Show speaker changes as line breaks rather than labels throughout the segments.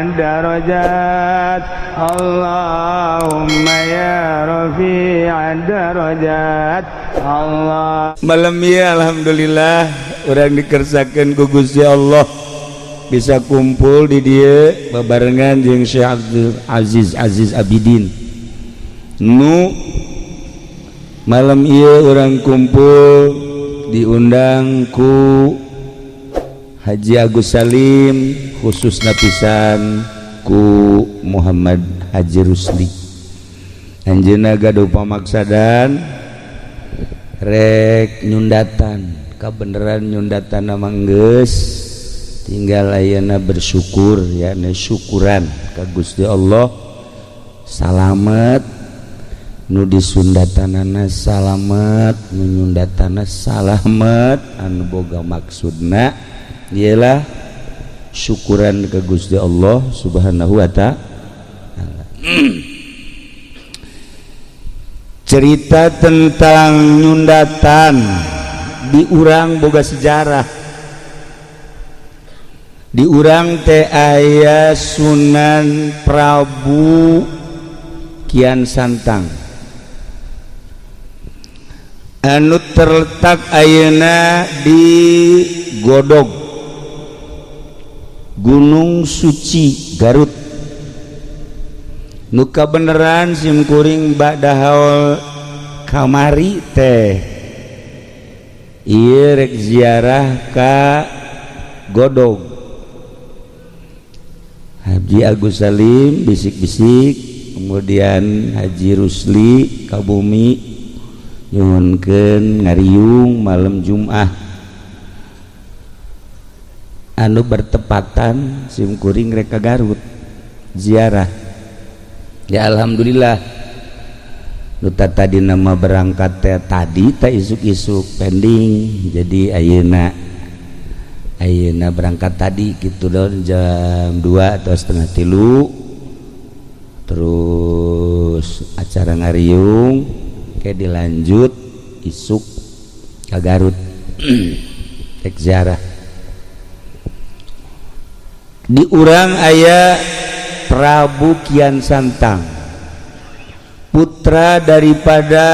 الدرجات اللهم يا رفيع الدرجات Allah.
Malam ya, alhamdulillah urang dikersakeun ku Gusti Allah bisa kumpul di dieu babarengan jeung Syekh Abdul Aziz Aziz Abidin. Nu malam ieu urang kumpul diundang ku Haji Agus Salim, khususna pisan ku Muhammad Haji Rusli. Anjeunna gaduh pamaksadan rek nyundatan. Kabeneran nyundatan nama geus tinggal ayeuna bersyukur ya, syukuran ka Gusti Allah salamet nu disundatanana, salamet nu nyundatana, salamet anu boga maksudna. Ialah syukuran ke Gusti Allah Subhanahu wa Ta'ala. Cerita tentang nyundatan di urang boga sejarah. Di urang teh aya Sunan Prabu Kian Santang anu terletak ayeuna di Godog, Gunung Suci, Garut. Nu kabeneran sim kuring ba'da haul kamari teh ieu rek ziarah ka Godog. Haji Agus Salim bisik-bisik, kemudian Haji Rusli ka bumi nyuhunkeun ngariung malam Jumat anu bertepatan sim kuring rek ka Garut ziarah. Ya, alhamdulillah nu tadi nama berangkat teh tadi tak isuk-isuk pending, jadi ayeuna ayeuna berangkat tadi gitu don jam 2 atau 2.30, terus acara ngariung kayak dilanjut isuk ke Garut rek ziarah. Di urang aya Prabu Kian Santang, putra daripada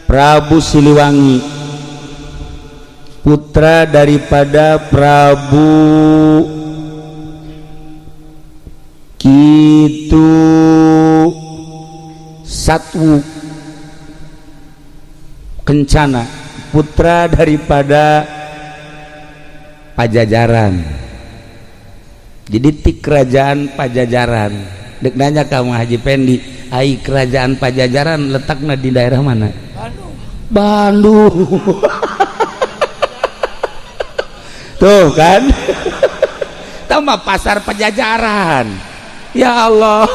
Prabu Siliwangi, putra daripada Prabu Kitu Satwu Kencana, putra daripada Pajajaran. Jadi ti kerajaan Pajajaran. Dek nanya kamu Haji Pendi, ai kerajaan Pajajaran letaknya di daerah mana?
Bandung.
Bandung. Tuh kan, tambah pasar Pajajaran. Ya Allah.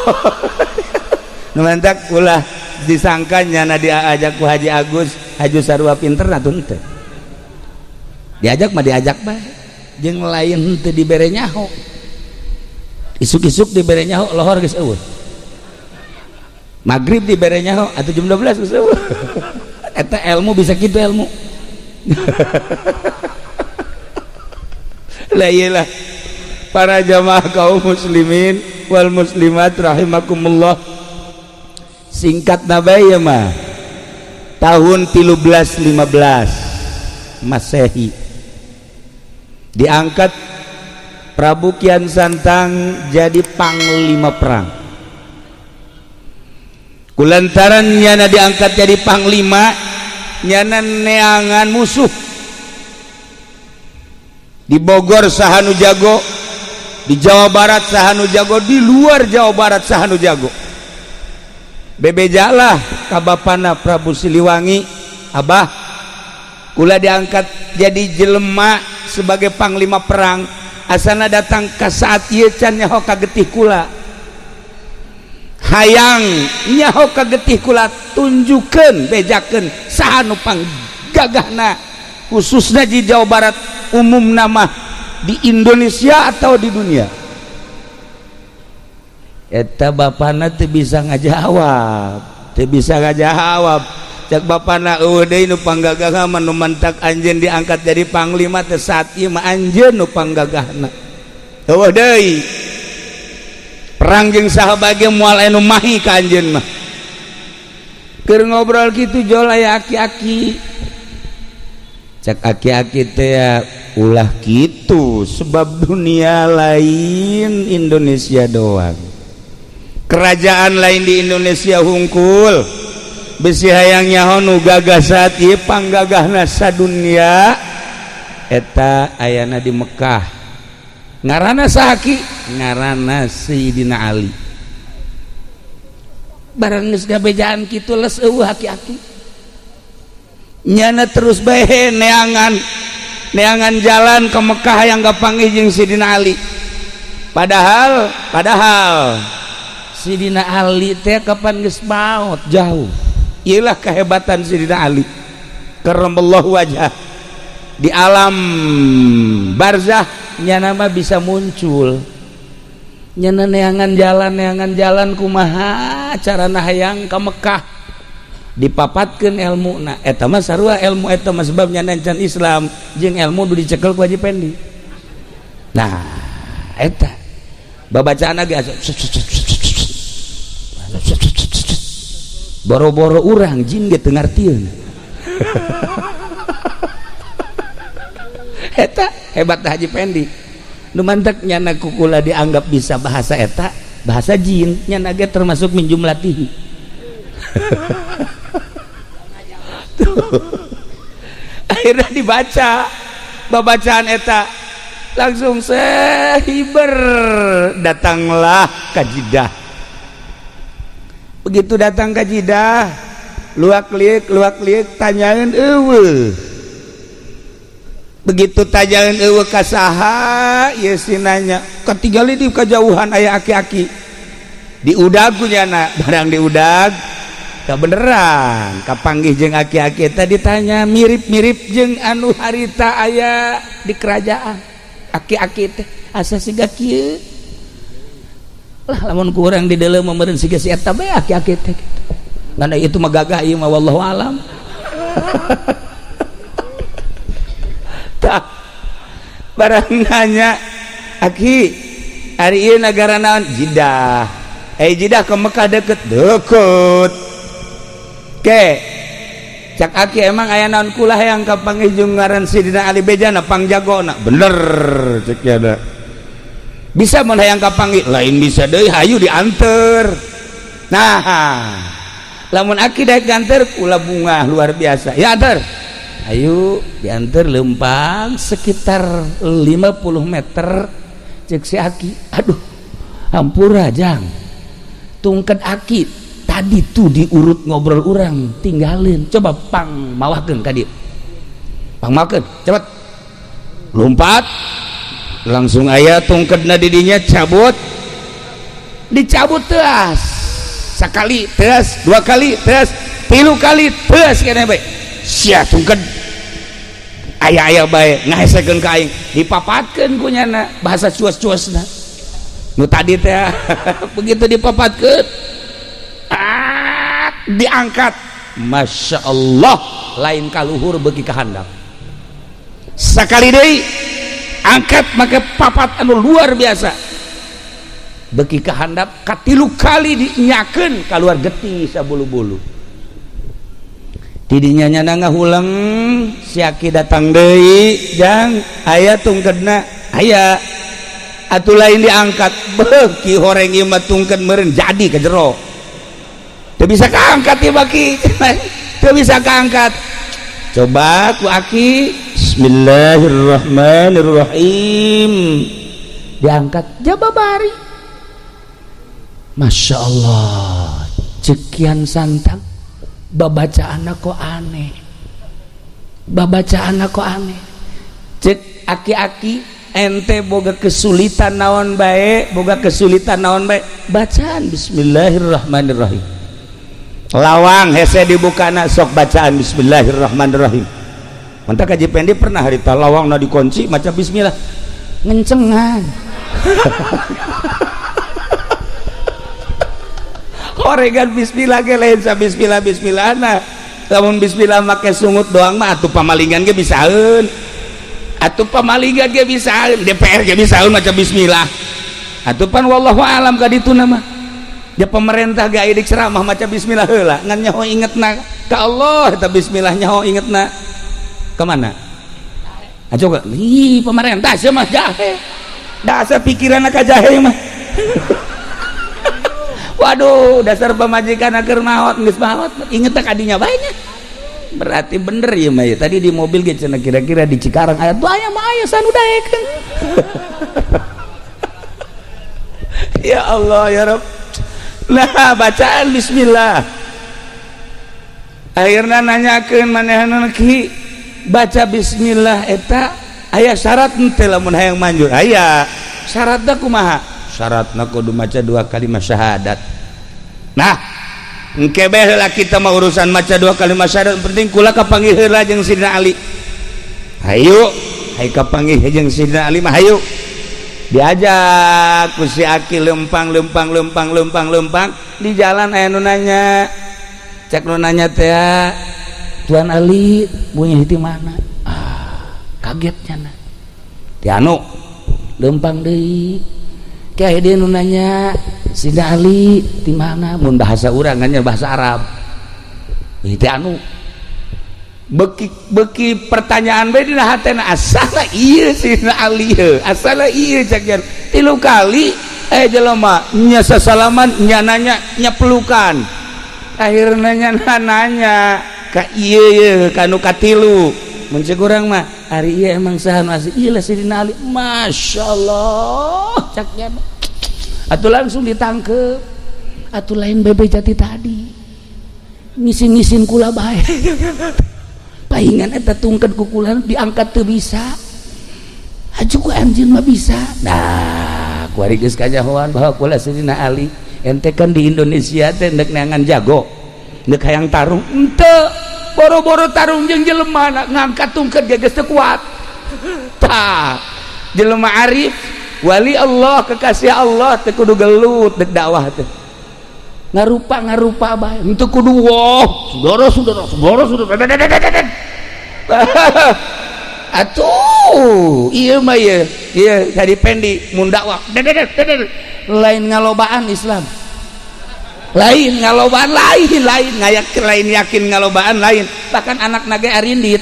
Nu mantak ulah disangka nyana diajak ku Haji Agus Haji sarua pinter atuh henteu. Diajak mah diajak bae, jeung lain henteu dibere nyaho. Isuk-isuk dibere nyaho, lohor geus eueuh. Maghrib dibere nyaho atau jam 12 geus eueuh. Eta ilmu bisa kitu ilmu. Lah iyalah, para jamaah kaum muslimin wal muslimat rahimakumullah, singkat nabai ya mah tahun 1315 Masehi diangkat Prabu Kian Santang jadi panglima perang. Kulantaran nyana diangkat jadi panglima, nyana neangan musuh di Bogor saha nu jago, di Jawa Barat saha nu jago, di luar Jawa Barat saha nu jago. Bebejalah ka bapana Prabu Siliwangi, "Abah, kula diangkat jadi jelema sebagai panglima perang, asana datang ke saat ieu can nyaho ka getih kula. Hayang nyaho ka getih kula, tunjukkeun, bejakeun saha nu panggagahna, khususnya di Jawa Barat, umum nama di Indonesia atau di dunia." Eta bapana teu bisa ngajawab, teu bisa ngajawab. Cek bapana, "Eueuh deui nu panggagahna mah. Nu mantak anjeun diangkat jadi panglima teh saat ieu mah anjeun nu panggagahna." Eueuh deui perang jeung saha bae moal anu mahi ka anjeun mah. Keur ngobrol kitu jol aya aki-aki. Cek aki-aki teh ulah kitu sebab dunia lain Indonesia doang. Kerajaan lain di Indonesia hungkul. Besi hayang nyaho nu gagah saat ieu panggagahna sadunia eta ayana di Mekah. Ngaranna saha ki? Ngaranna Sayyidina Ali. Barang geus gabejaan kitu les eueuh aki-aki. Nyana terus bae neangan neangan jalan ke Mekah yang kapanggih jeung Sayyidina Ali. Padahal Sayyidina Ali teh kapan geus maot jauh. Iyalah kehebatan Sayyidina Ali. Karramallahu wajhah. Di alam barzah nyana mah bisa muncul. Nyana neangan jalan kumaha carana hayang ka Mekah. Dipapatkeun ilmuna. Eta mah sarua ilmu eta mah sebab nyana can Islam jeung ilmu nu dicekel ku Haji Pendi. Nah, eta babacaan ge boro-boro urang jin ge teu ngartieun. Eta hebat Haji Pendi. Nu mantak nyana kukula dianggap bisa bahasa eta, bahasa jin, nyana ge termasuk min jumlatihi. Akhirnya dibaca babacaan eta langsung sehiber datanglah ka Jeddah. Begitu datang ke Jeddah, luak liuk tanyaeun eueuh. Begitu tanyaeun eueuh ka saha ieu si nanya, katinggali di kajauhan aya aki-aki. Diudag ku nyana, barang diudag kabeneran kapanggih jeung aki-aki eta ditanya mirip-mirip jeung anu harita aya di kerajaan. Aki-aki teh asa siga kieu. Lah lamun kurang di dalam meureun siga si eta bae aki-aki teh kitu. Ngan itu mah gagah ieu mah wallahu alam. Tah barang nanya aki ari ieu nagara naon? Jeddah. Jeddah ke Mekah deket. Deket. Ke cak aki emang aya naon kula hayang ka panggih jeung ngaran Sidina Ali bejana pangjagona. Bener cek ada. Bisa mun hayang kapanggih lain bisa deui hayu dianter. Nah lamun aki daek nganter kula bunga luar biasa ya anter. Ayo dianter lempang sekitar 50 meter cek si aki aduh hampura jang tungket aki tadi tuh diurut ngobrol urang tinggalin coba pang mawahkeun ka dieu pang mawahkeun cepet lompat langsung aya tungketna didinya cabut dicabut teas sekali teas dua kali teas tilu kali teas kene bae sia tungket aya-aya bae ngahesekeun ka aing dipapatkeun ku nyana bahasa cuas-cuasna nu tadi teh begitu dipapatkeun diangkat Masya Allah lain kaluhur beuki ka handap sakali deui angkat make papat anu luar biasa beki kehandap katilu kali dinyakeun keluar getih sabulu-bulu tidinya nyana ngahuleng si aki datang deui jang aya tungkedna aya atuh lain diangkat beuki horeng ieu mah tungked meureun jadi ka jero teu bisa kaangkat ieu baki teu bisa kaangkat coba ku aki Bismillahirrahmanirrahim diangkat jababari Masya Allah cekian santang babacaan kok aneh babacaan kok aneh cek aki-aki ente boga kesulitan naon bae boga kesulitan naon bae bacaan Bismillahirrahmanirrahim lawang hese dibukana sok bacaan Bismillahirrahmanirrahim. Mantap Haji Pendi pernah harita lawang na dikunci maca bismillah ngencengan. Oregan bismillah ge lain sa bismillah bismillahna. Lamun bismillah make sungut doang mah atuh pamalingan ge bisaeun. Atuh pamaliga ge bisa, DPR ge bisa maca bismillah. Atuh pan wallahu alam ka ditu nama. Ya pemerintah ge aya ceramah maca bismillah heula, ngan nyaho ingetna ka Allah eta bismillah nyaho ingetna. Kemana? Ah, coba, ih pemerintah sia mah jahe. Dasar pikiran ka jahe mah. Waduh, dasar pamajikan keur maot geus maot, inget ka dinya bae nya. Berarti bener ya mah ya. Tadi di mobil ge cenah kira-kira di Cikarang aya tuh aya mah aya sanu daekeun. Ya Allah ya Rabb. Nah, bacaan bismillah. Akhirna nanyakeun manehna ki baca bismillah eta aya syarat henteu lamun hayang manjur? Aya. Syaratna kumaha? Syaratna kudu maca dua kalimat syahadat. Nah, engke bae heula kita mah urusan maca dua kalimat syahadat, penting kula kapanggih heula jeung Sidina Ali. Hayu, hayu kapanggih jeung Sidina Ali mah hayu. Diajak ku si Aki lempang lempang lempang lempang lempang di jalan aya nu nanya. Cek nu nanya teh, Tuan Ali bunyi di mana? Ah, kaget nya. Ti anu lempang deui. Kayak dia nu nanya, Sidina Ali di mana? Mun bahasa urang nya bahasa Arab. Ti anu beki beki pertanyaan bae dina hatena asala ieu Sidina Ali heuh, asala ieu cek nya. Tilu kali jelema nya sasalaman nya nanya nya pelukan. Akhirna nya nanya ka ieu ye ka nu katilu. Mun cek urang mah ari ieu emang saha nu asli? Ieu lah Sidina Ali. Masyaallah cek nya. Atuh langsung ditangkep. Atuh lain bebe jati tadi. Ngisin-ngisin kula bae. Paingan eta tungkeun ku kula diangkat teu bisa. Aju ku anjeun mah bisa. Nah, kuari geus kanyahoan bahwa kula Sidina Ali. Ente kan di Indonesia teh ndek neangan jago. Ndek hayang tarung henteu. Boro-boro tarung jeung jelema ngangkat tungkeun ge geus teu kuat. Tah, jelema arif wali Allah kekasih Allah teu kudu gelut dek dakwah teh. Ngarupa-ngarupa bae henteu kudu wah, saudara saudara saudara saudara. Atuh, ieu mah ieu, ieu tadi pendi mun dakwah lain ngalobaan Islam. Lain ngalobaan lain, lain ngayak lain yakin ngalobaan lain, bahkan anak nage arindit.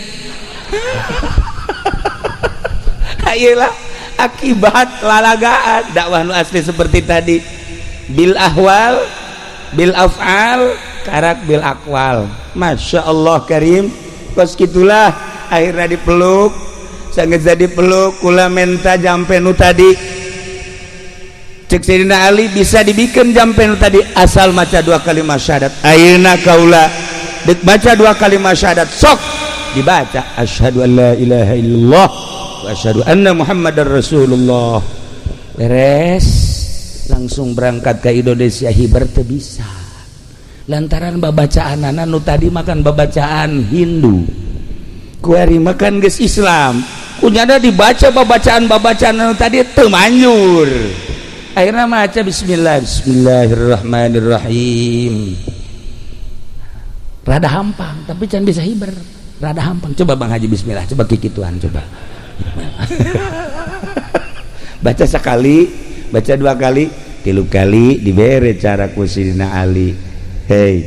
Ayelah akibat lalagaan dakwah nu asli seperti tadi bil ahwal bil af'al karak bil aqwal. Masya Allah karim. Kos gitulah akhirnya dipeluk, sangat jadi peluk kula menta jampe nu tadi. Cek Sayyidina Ali bisa dibikin jampe nu tadi asal maca dua kalimat syahadat. Ayeuna kaula dek baca dua kalimat syahadat sok dibaca asyhadu an la ilaha illallah wa asyhadu anna muhammadar rasulullah. Beres langsung berangkat ke Indonesia hiber teu bisa. Lantaran babacaanana nu tadi makan babacaan Hindu. Kuari makan geus Islam. Kunyana dibaca babacaan-babacaan nu tadi teu manjur. Akhirnya maca bismillah bismillahirrahmanirrahim. Rada hampang tapi can bisa hiber. Rada hampang. Coba Bang Haji bismillah, coba kikituan coba. Baca sekali, baca dua kali, tilu kali dibere cara ku Sidina Ali. Hei,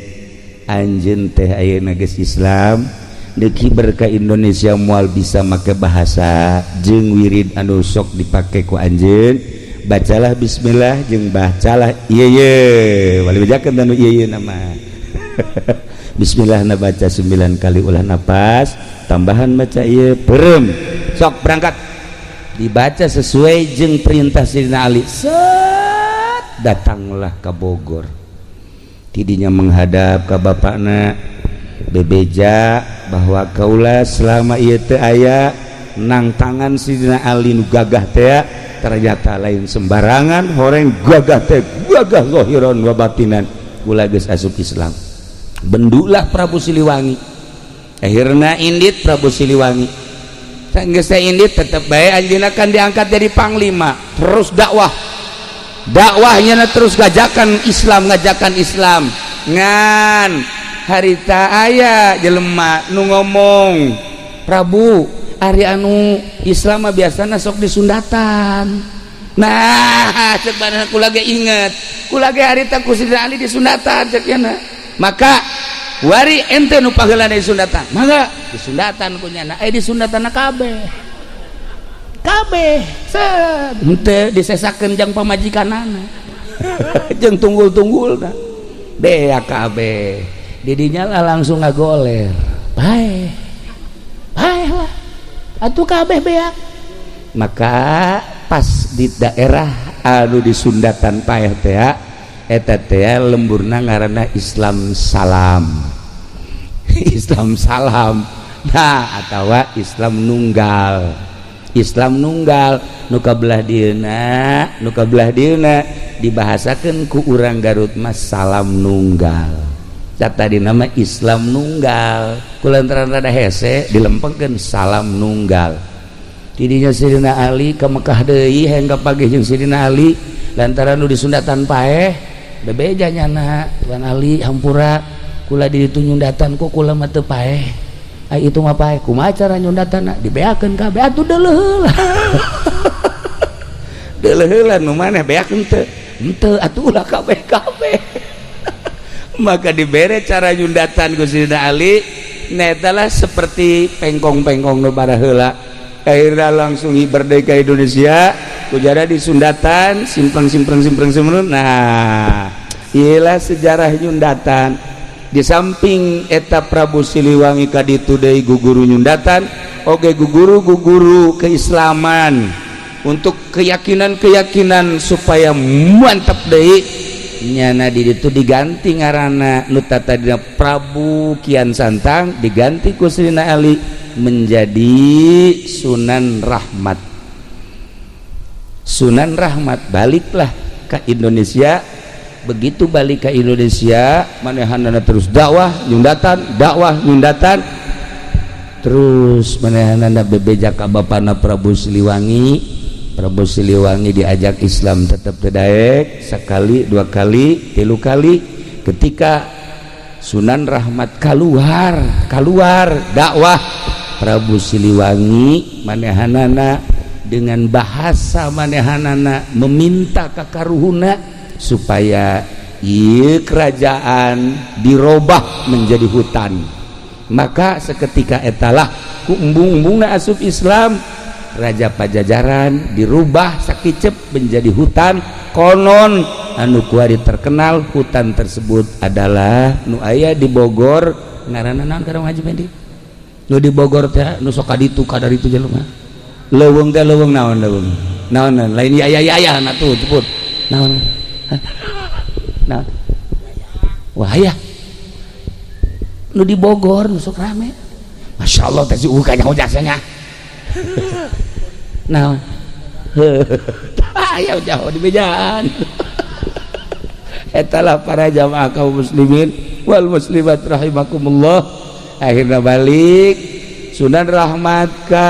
anjeun teh ayeuna geus Islam, deuk hiber ka Indonesia moal bisa make bahasa jeung wirid anu sok dipake ku anjeun. Bacalah bismillah jeung bacalah ieu ye. Wali bejakeun anu ieu ye nama. Bismillah na baca 9 kali ulah napas, tambahan baca ieu perem. Sok berangkat. Dibaca sesuai jeung perintah Sidina Ali. Set datanglah ke Bogor. Tidinya menghadap ke bapakna bebeja bahwa kaula selama ieu teu aya nang tangan Sidina Ali nu gagah teh ternyata lain sembarangan horeng gagah teh gagah zahiran wa batinan kula geus asup Islam. Bendulah Prabu Siliwangi. Akhirna indit Prabu Siliwangi. Sanggeus indit tetep bae anjeunna kan diangkat jadi panglima, terus dakwah. Dakwahnya terus ngajakan Islam, ngajakan Islam. Ngan harita aya jelema nu ngomong, Prabu Ari anu Islam mah biasana sok disundatan. Nah, cek mana kula ge inget, kula ge harita ku Sidina Ali disundatan, cek yana. Maka wari ente nu paheulana disundatan, mangga disundatan ku nyana. Eh, disundatan kabeh kabeh, set henteu disesakeun jang pamajikanana jeung tunggul-tunggulna, beak kabeh. Didinya lah langsung ngagoler, paeh paeh lah atuh, kabeh beak. Maka pas di daerah anu disundatan paeh teh, eta teh lemburna ngaranna Islam Salam, Islam Salam. Nah, atawa Islam Nunggal, Islam Nunggal nu kabelah dieuna, nu kabelah dieuna dibahasakeun ku urang Garut mah Salam Nunggal. Tadi nama Islam Nunggal, kulantaran rada hese dilempengkeun Salam Nunggal. Tidinya Sidina Ali ke Mekah deui, hayang kapanggih jeung Sidina Ali lantaran nu disundatan paeh. Bebeja nyana, "Tuan Ali, hampura, kula di ditu nyundatan, kok kula mah teu paeh? Ai itu mah paeh. Kumaha cara nyundatan?" Dibeakeun kabeh atuh, deuleuh heula, deuleuh heula. Nu maneh beak henteu? Henteu. Atuh ulah kabeh kabeh. Maka dibere cara nyundatan ku Sidina Ali netalah seperti pengkong-pengkong nu heula. Akhirnya langsung merdeka Indonesia, kujara disundatan simpreng simpreng simpreng simpreng. Nah, iyalah sejarah nyundatan. Di samping eta Prabu Siliwangi kaditu deui guguru nyundatan oge, guguru guguru keislaman untuk keyakinan-keyakinan supaya mantap deui. Nyana di ditu diganti ngaranna, nu tadina Prabu Kian Santang diganti ku Sidina Ali menjadi Sunan Rahmat. Sunan Rahmat baliklah ke Indonesia. Begitu balik ke Indonesia, manehanana terus dakwah nyundatan, dakwah nyundatan terus. Manehanana bebeja ka bapana Prabu Siliwangi. Prabu Siliwangi diajak Islam tetap daek, sekali, dua kali, tilu kali. Ketika Sunan Rahmat keluar keluar dakwah, Prabu Siliwangi manehanana dengan bahasa manehanana meminta ka karuhuna supaya ieu kerajaan dirobah menjadi hutan. Maka seketika etalah ku embung-embungna asup Islam. Raja Pajajaran dirubah sakicep menjadi hutan. Konon anu kuari terkenal hutan tersebut adalah nu aya di Bogor. Ngaranna naon, Karang Haji Mendi? Nu di Bogor teh, nu sok kaditu kadaritu jelema, leuweung teh, leuweung naon, leuweung naon? Lain ya ya ya ya, nah tuh ceput, naon naon? Wah ya, nu di Bogor nu sok rame. Masya Allah teh, si kanyaho jasanya naon? Ayo jauh di bejaan. Etalah para jamaah kaum muslimin wal muslimat rahimakumullah. Akhirnya balik Sunan Rahmat ke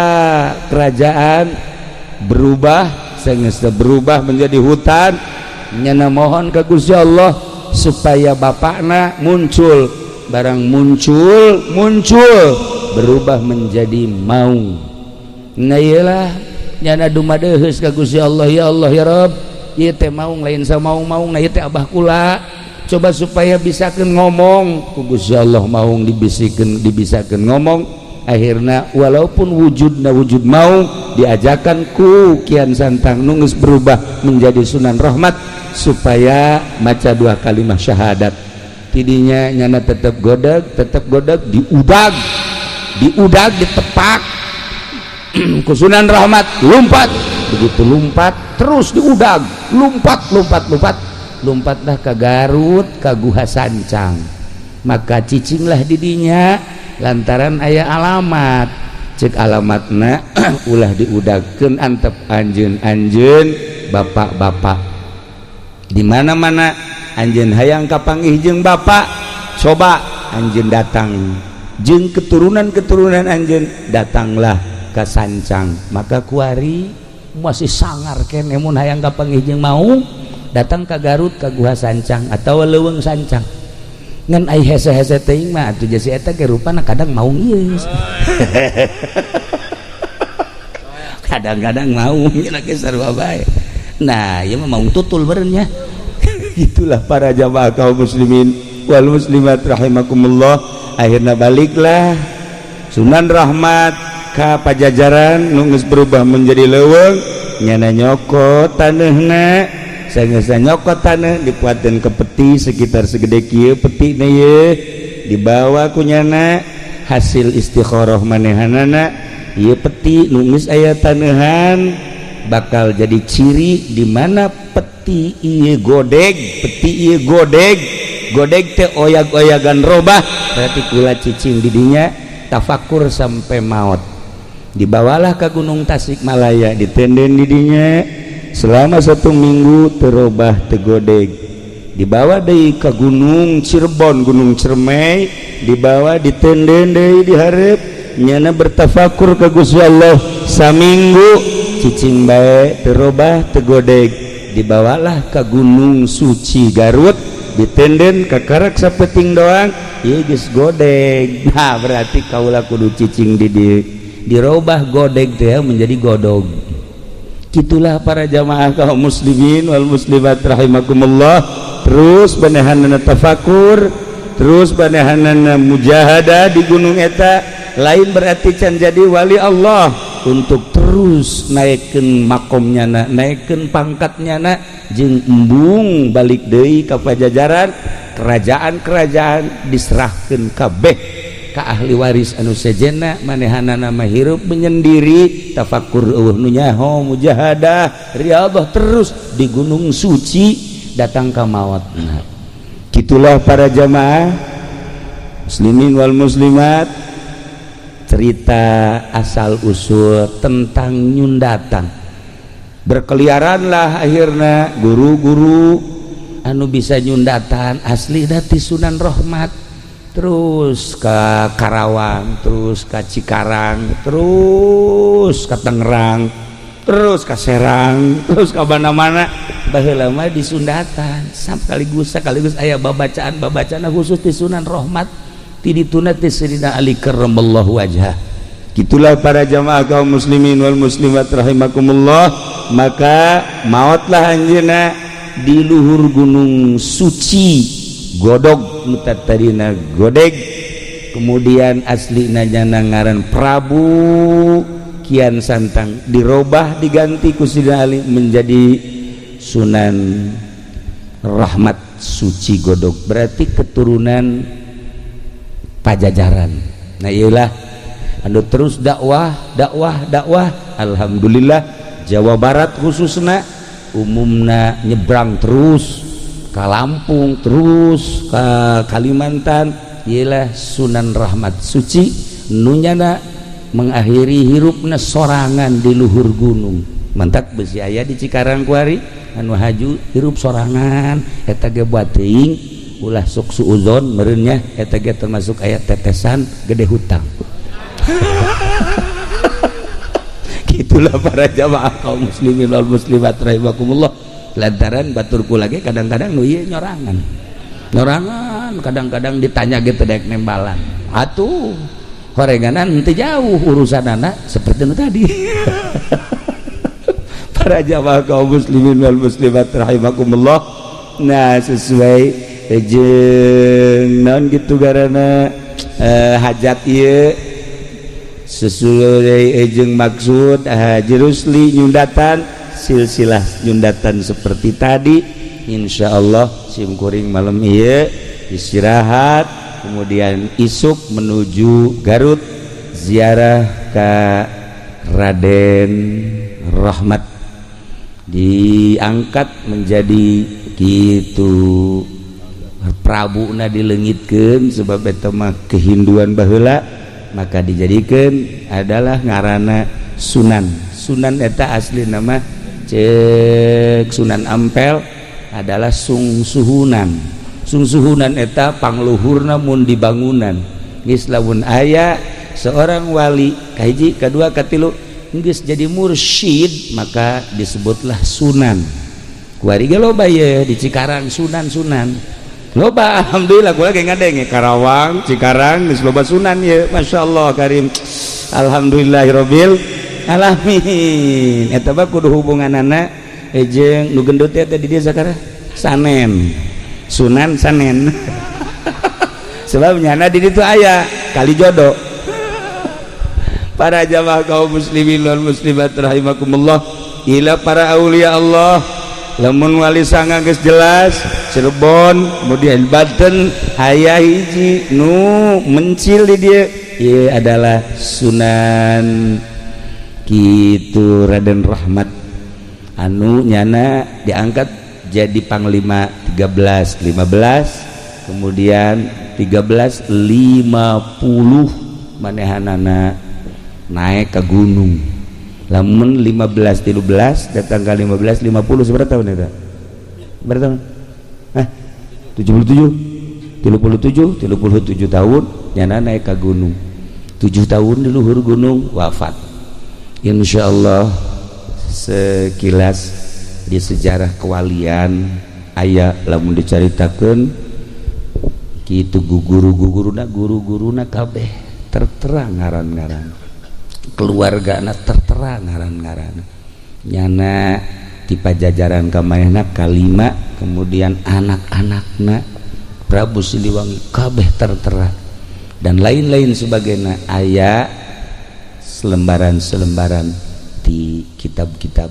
kerajaan, berubah, sehingga berubah menjadi hutan. Nyana mohon ke Gusti Allah supaya bapakna muncul. Barang muncul, muncul berubah menjadi maung. Nah, iyalah nyana dumadeheus ka Gusti Allah, "Ya Allah, ya Rabb, ieu teh maung lain samaung-maung, nah ieu teh abah kula, coba supaya bisakeun ngomong." Ku Gusti Allah maung dibisikeun, dibisakeun ngomong. Akhirnya walaupun wujudna wujud maung, diajakan ku Kian Santang nu geus berubah menjadi Sunan Rahmat supaya maca dua kalimat syahadat. Tidinya nyana tetap godag, tetap godag, diudag, diudag, ditepak ku Sunan Rahmat, lompat. Begitu lompat, terus diudag, lompat, lompat, lompat, lompatlah ke Garut, ke Guha Sancang. Maka cicinglah didinya lantaran aya alamat. Cek alamatna, ulah diudagkeun, antep anjeun anjeun bapak-bapak. Di mana-mana anjeun hayang kapanggih jeung bapak, coba anjeun datang jeung keturunan-keturunan anjeun, datanglah ke Sancang. Maka kuari masih sangar kene, mun hayang kapanggih jeung maung, datang ke Garut, ke Guha Sancang atau Leuweung Sancang. Ngan ai hese-hese teuing mah atuh, jasi eta ge rupana kadang maung ieu. Kadang-kadang mau ge sarua bae. Nah, ieu mah mau tutul berennya.
Itulah para jamaah kaum muslimin wal muslimat rahimakumullah. Akhirnya baliklah Sunan Rahmat ka Pajajaran nu geus berubah menjadi leuweung. Nyana nyokot taneuhna, sanggeusna nyokot taneuh, dipuateun ke peti sekitar segede kieu petina ye, dibawa ku nyana hasil istikharah manehanana. Ieu peti nu geus aya taneuhan bakal jadi ciri di mana peti ieu godeg, peti ieu godeg, godeg teh oyag-oyagan robah, berarti kula cicing didinya tafakur sampai maut. Dibawalah ke Gunung Tasikmalaya, ditenden didinya selama satu minggu, terobah, tegodeg. Dibawa deui ke Gunung Cirebon, Gunung Cermai, dibawa, ditenden deui dihareup, nyana bertafakur ke Gusti Allah saminggu, cicing bae, terobah, tegodeg. Dibawalah ke Gunung Suci Garut, ditenden kakarak sapeting doang, ieu geus godeg. Nah, berarti kaula kudu cicing di dieu. Dirobah godeg teh menjadi godog. Gitulah para jamaah kaum muslimin wal muslimat rahimakumullah. Terus manehanana tafakur, terus manehanana mujahadah di gunung eta. Lain berarti can jadi wali Allah, untuk terus naikkan makomnya na, naikkan pangkatnya na, jeung embung balik deui ka Pajajaran. Kerajaan-kerajaan diserahkan kabeh ka ahli waris anu sejenna. Manehanana mah hirup menyendiri, tafakur, eueuh nu nyaho, mujahadah, riyadhah terus di Gunung Suci, datang ka maut. Nah, gitulah para jamaah muslimin wal muslimat, cerita asal usul tentang nyundatan. Berkeliaranlah akhirnya guru-guru anu bisa nyundatan asli dati Sunan Rahmat, terus ke Karawang, terus ke Cikarang, terus ke Tangerang, terus ke Serang, terus ke mana-mana. Baheula mah disundatan sekaligus sekaligus aya babacaan babacaan khusus di Sunan Rahmat, ti dituna ti Sayyidina Ali karramallahu wajhah. Gitulah para jamaah kaum muslimin wal muslimat rahimakumullah. Maka mautlah anjeunna di luhur Gunung Suci Godog, mutatadina godeg. Kemudian asli nyana ngaran Prabu Kian Santang, dirobah, diganti ku Sidina Ali menjadi Sunan Rahmat Suci Godog, berarti keturunan Pajajaran. Nah, iyalah anu terus dakwah, dakwah, dakwah. Alhamdulillah, Jawa Barat khususnya, umumna nyebrang terus ke Lampung, terus ke Kalimantan. Ialah Sunan Rahmat Suci nunyana mengakhiri hirupna sorangan di luhur gunung. Mantak besi aya di Cikarang kuari anu haju hirup sorangan. Eta ge buat teuing, ulah sok suuzon meureunnya, eta ge termasuk aya tetesan gede hutang. Itulah para jamaah kaum muslimin wal muslimat rahimakumullah. Lantaran baturku lagi kadang-kadang nu ieu nyorangan nyorangan, kadang-kadang ditanya gitu dek nembalan atuh horenganan henteu jauh urusan anak seperti itu tadi. Para jamaah kaum muslimin wal muslimat rahimakumullah. Nah, sesuai jeung naon gitu garana hajat ieu, sesuai jeung maksud Haji Rusli nyundatan, silsilah nyundatan seperti tadi. Insya Allah simkuring malam ieu istirahat, kemudian isuk menuju Garut, ziarah ke Raden Rahmat, diangkat menjadi gitu Prabu na dilengitkeun, sebab eta mah kehinduan baheula, maka dijadikan adalah ngarana Sunan. Sunan eta asli nama cek Sunan Ampel adalah Sungsuhunan. Sungsuhunan eta pangluhurna mun di bangunan. Geus lamun aya seorang wali kahiji, kedua, katilu, geus jadi mursyid, maka disebutlah sunan. Kuari ge loba ye di Cikarang sunan-sunan loba. Alhamdulillah, kula ge ngadenge Karawang, Cikarang geus loba sunan ye. Masyaallah karim, alhamdulillahirabbil. Alamin. Eta mah kudu hubunganana jeung nu gendut teh di dieu sakara Sanen. Sunan Sanen. Sebab nyana di ditu aya kali jodoh. Para jamaah kaum muslimin wal muslimat rahimakumullah, ila para aulia Allah, lamun wali sanga geus jelas Cirebon kemudian Banten aya hiji nu mencil di dieu, ieu adalah Sunan kitu Raden Rahmat anu nyana diangkat jadi panglima 13 15, kemudian 13 50 manehanana naik ke gunung. Lamun 15 13 datang ke 15 50 seberapa tahun itu? Berapa tahun? Hah? 77 37 37 tahun nyana naik ke gunung, 7 tahun di luhur gunung wafat. Insya Allah sekilas di sejarah kewalian aya lamun dicaritakeun kitu guru-guruna, guru-guruna kabeh tertera ngaran-ngaran, keluargana tertera ngaran-ngaran, nyana di Pajajaran kamanehna kalima, kemudian anak-anakna Prabu Siliwangi kabeh tertera dan lain-lain sebagainya. Aya selembaran-selembaran di kitab-kitab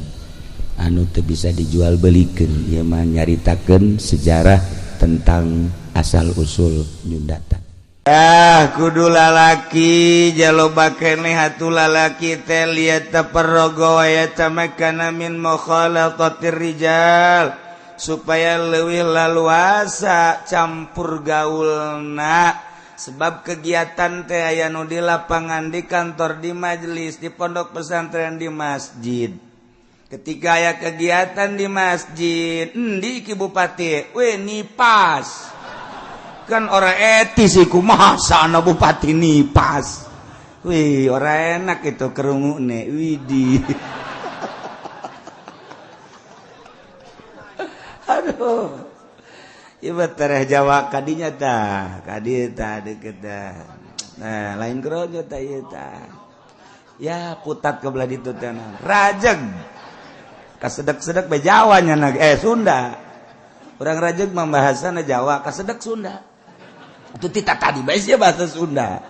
anu teu bisa dijual belikan, ieu mah nyaritakeun sejarah tentang asal usul Nyundata. Ah, kudu lalaki jaloba keneh atuh lalaki teh liyatafarraga wa yatamakkana min mukhalatatir rijal, supaya leuwih laluasa campur gaulna, sebab kegiatan teh aya nu di lapangan, di kantor, di majelis, di pondok pesantren, di masjid. Ketika aya kegiatan di masjid, endi ki bupati we nipas, kan ora etis iku, masa ana bupati nipas. Wih, ora enak itu kerungune. Widih, aduh, ieu tereh Jawa kadinya tah, kadi tah deket tah. Nah, lain kerojo tah ieu tah. Ya putat ke belah ditu teh rajeg kasedek-sedek be Jawa nya, Sunda. Orang rajeg membahasana Jawa, kasedek Sunda. Itu tidak tadi bae sih bahasa Sunda.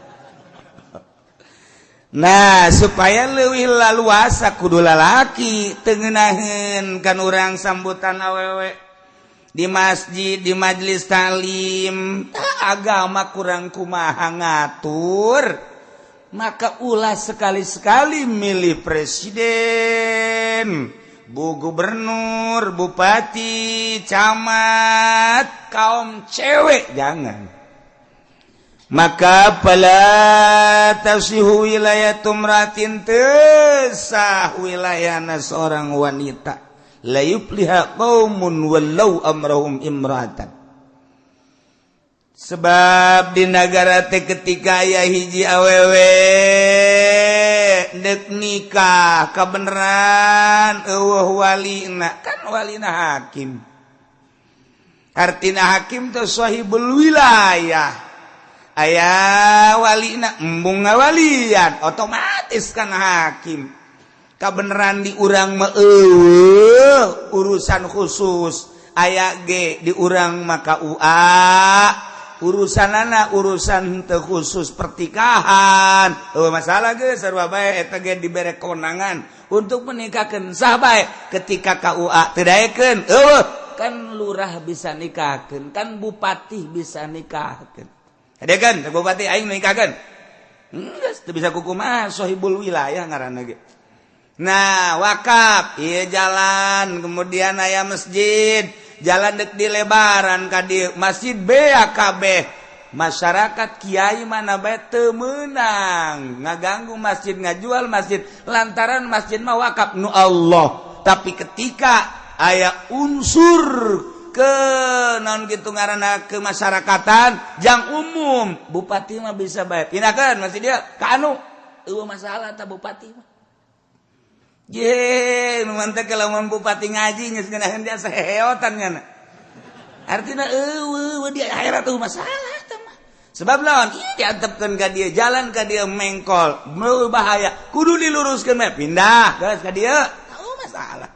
Nah, supaya leuwih laluasa kudu lalaki, teu ngeunaheun kan urang sambutan awewe di masjid, di majelis taklim. Agama kurang kumaha ngatur, maka ulah sekali-sekali milih presiden, bu gubernur, bupati, camat, kaum cewek jangan. Maka fala tasihu wilayatu imratin, tesah wilayahna seorang wanita, la yufliha qaumun wallau amrahum imratan. Sebab di negara teh ketika aya hiji awewe dek nikah kebenaran eueuh walina, kan walina hakim, artina hakim teh sahibul wilayah, aya walina embung ngawalian otomatis kan hakim. Kabeneran di urang mah eueuh urusan khusus, aya ge di urang maka UA urusanana urusan teu khusus pertikahan, eueuh masalah ge sarua bae eta ge dibere kewenangan untuk menikahkeun sah bae. Ketika KUA teu daekeun eueuh, kan lurah bisa nikahkeun, kan bupati bisa nikahkeun. Hadekan bupati aing nikahkeun geus teu bisa kukumaha, sahibul wilayah ngaranna ge. Nah, wakaf ieu jalan, kemudian aya masjid, jalan dek dilebaran ka dieu, masjid BAKB, masyarakat kiai mana bae teu meunang ngaganggu masjid, ngajual masjid lantaran masjid mah wakaf nu Allah. Tapi ketika aya unsur ke non gitu ngaranna kemasyarakatan jang umum, bupati mah bisa bae pindahkeun masjid dia ka anu, eueuh masalah ta bupati mah. Ye, nu mantep lamun bupati ngaji geus ngeunaheun dia seheotan nyana. Artina eueuh di akhirat eueuh masalah tah mah. Sebab lawan ieu diantepkeun ka dieu, jalan ka dieu mengkol, bahaya, kudu diluruskeun mah pindah geus ka dieu. Tahu masalah.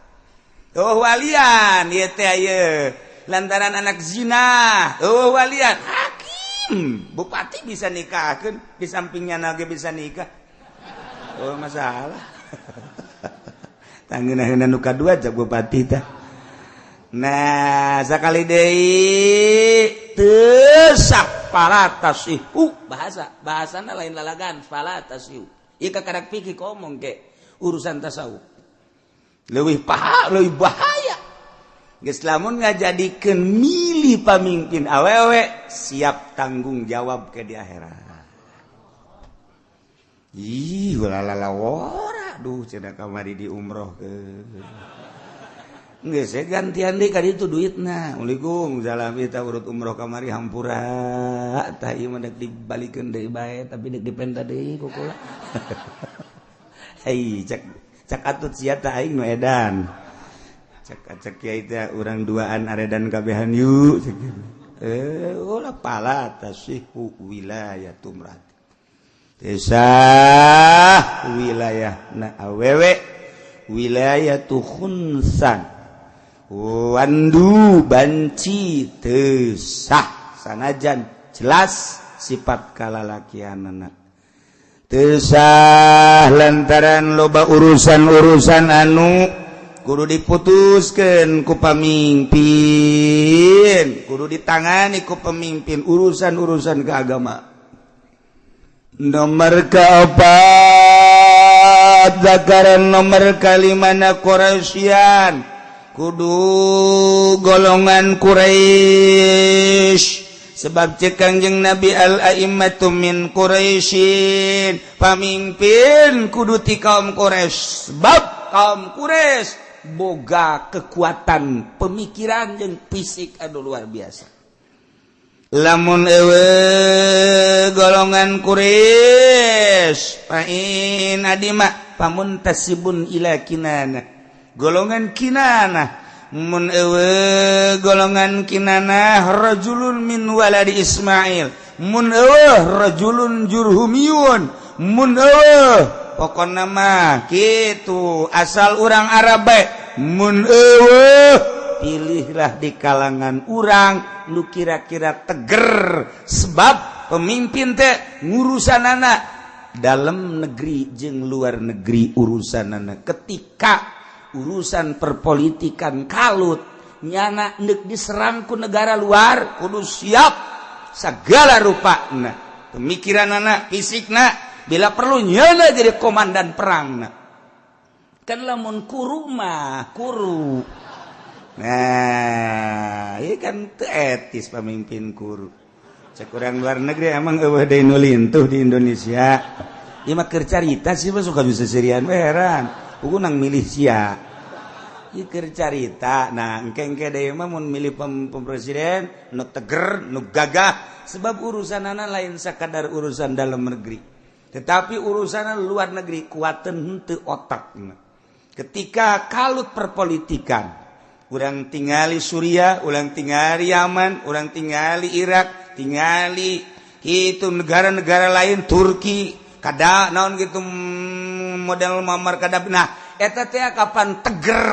Oh walian ieu teh ieu lantaran anak zina. Oh walian hakim, bupati bisa nikahkeun, di sampingnya nage bisa nikah. Oh masalah. Tanggeuna nu kadua cak bupati tah. Nah, sakali deui teu sah fala tasihu bahasa, bahasana lain lalagan fala tasihu. Ieu kakarak pikir ngomong ke urusan tasawuf. Leuwih paha, leuwih bahaya. Geus lamun ngajadikeun milih pamimpin awewe siap tanggung jawab ke di akhirat. Ih, ulah wora, duh cenah kamari di umroh ke. Geus gantian deui ka ditu duitna. Assalamualaikum, salam kita urut umroh kamari hampura. Tah ieu mah dek dibalikeun deui bae tapi dek dipenta deui ku kula. Hei, cek cek atut sia tah aing nu edan. Cek cek kiai teh urang duaan aredan kabehan yuk. Cek. Ulah fala tasihu wilayatu imra'at. Teu sah wilayah na awewe wilayatu khunsan. Wandu banci teu sah sanajan jelas sifat kalalakianana. Teu sah lantaran loba urusan-urusan anu kudu diputuskeun ku pamimpin, kudu ditangani ku pemimpin urusan-urusan keagamaan. Nomor keempat zakaran nomor kalimana Quraisyan kudu golongan Quraisy sebab cek Kangjeng Nabi al a'immatu min Quraisyin, pamimpin kudu ti kaum Quraisy sebab kaum Quraisy boga kekuatan pemikiran jeung fisik anu luar biasa. Lamun euweuh golongan Quraisy fa'in adima famuntasibun ila Kinanah, golongan Kinanah. Mun euweuh golongan Kinanah rajulun min waladi Ismail, mun euweuh rajulun jurhumiyun, mun euweuh pokona mah kitu asal urang Arab bae. Mun euweuh pilihlah di kalangan urang nu kira-kira teger sebab pemimpin teh ngurusan anak dalam negeri jeung luar negeri urusan anak. Ketika urusan perpolitikan kalut nyana nek diserang ku negara luar kudu siap segala rupa nah pemikiran anak fisik nah bila perlu nyana jadi komandan perang nah kan lamun kuru mah kuru. Nah, ini kan teu etis pemimpin kuru. Cek urang luar negeri emang euweuh deui nu lintuh di Indonesia. Ieu mah keur carita sih mah suka bisa sirian we heran. Puguh nang milih sia. Ieu keur carita. Nah, engke-engke deui mah mun milih pem presiden nu teger, nu gagah sebab urusanana lain sakadar urusan dalam negeri. Tetapi urusan luar negeri kuateun henteu otakna. Ketika kalut perpolitikan urang tingali Suriah, urang tingali Yaman, urang tingali Irak, tingali itu negara-negara lain Turki, kada naon gitu model Muammar Gaddafi. Nah, eta teh kapan teger?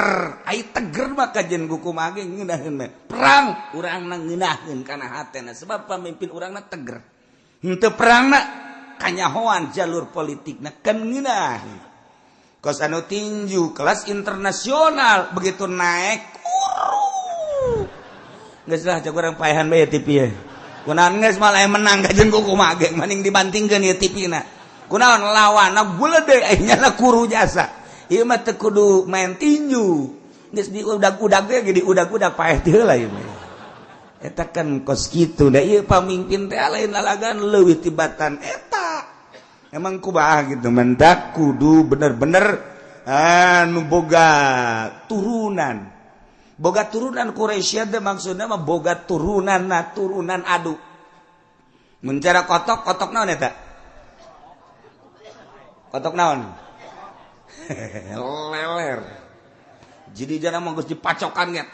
Ai teger mah kajen kumaha ge ngeunaheun mah. Perang urangna ngeunaheun kana hatena sebab pamimpin urangna teger. Henteu perangna kanyahoan jalur politikna kan ngeunaheun. Kos anu tinju kelas internasional begitu naik kuru. Geus lah cek urang paehan bae TV ye. Kunaon geus malah menang kajen ku kumaha ge mending dibantingkeun ieu TV na. Kunaon lawanna bulede aya nyana kuru jasa. Ieu mah teu kudu main tinju. Geus diudag-udag ge diudag-udag paeh teu heula ieu mah. Eta kan kos kitu da ieu pamimpin teh lain lalagan leuwih tibatan eta. Emang kumaha gitu mendak kudu bener-bener anu boga turunan Quraisy teh maksudna mah boga turunan na turunan adu mun cara kotok kotok naon eta kotok naon leler jadi jangan mau geus dipacokan ge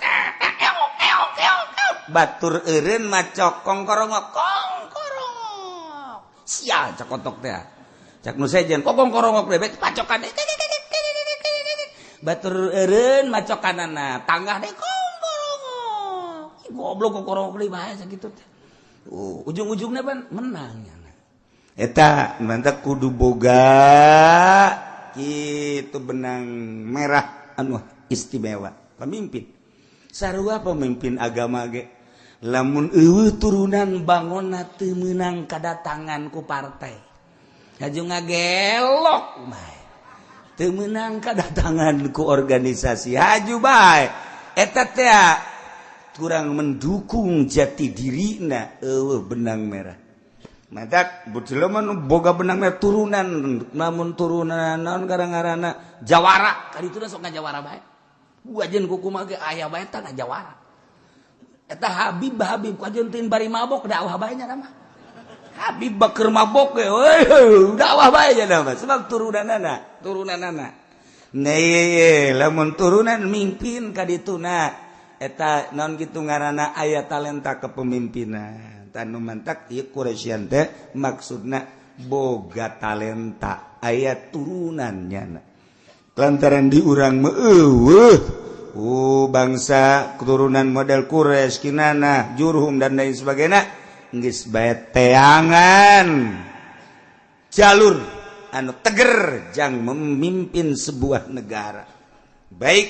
batur eureun macok kongkorongok kongkorongok.
Sia cakotok teh. Cak nu sejen kokong korongok bebek pacokan. Batur eureun macokanana, tanggah deui kong korongok. Goblok kong korongok deui bae sakitu teh. Ujung-ujungnya pan menang nya.
Eta mantap kudu boga kitu benang merah anu istimewa pemimpin. Sarua pemimpin agama ge lamun euweuh turunan bangonna teu meunang kadatangan ku partai. Haju ngagelok bae. Teu meunang kadatangan ku organisasi haju bae. Eta teh kurang mendukung jati dirina euweuh benang merah. Matak jelema nu boga benang merah turunan namun turunan naon gara-garana jawara kaditu sok ngajawara bae. Wajen kuku mah ge aya bae tah ngajawara. Eta Habib Habib kajeun teuing bari mabok dakwah bae nya mah. Habib bakeur mabok ge euy dakwah bae nya mah sebab turunanana, turunanana. Nah, lamun turunan mimpin kadituna eta naon kitu ngaranna aya talenta kepemimpinan. Tanu mantak ieu Quraisyan teh maksudna boga talenta aya turunannya. Lantaran di urang mah euweuh bangsa keturunan model Quraisy, Kinanah, Jurhum dan lain sebagainya geus bae teangan jalur anu teger jang memimpin sebuah negara. Baik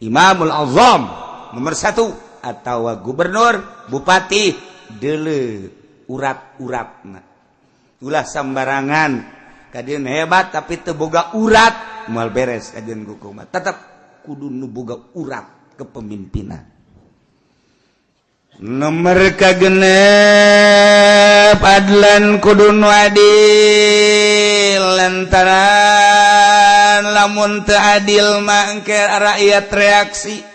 Imamul Azam nomor 1 atau gubernur, bupati deuleu urat-uratna. Ulah sambarangan kadieun hebat tapi teu boga urat moal beres kajeun kumaha. Tetep kudu nu boga urat kepemimpinan. Nomor kagenep adlan kudu nu adil lantaran lamun teu adil mah engke rakyat reaksi.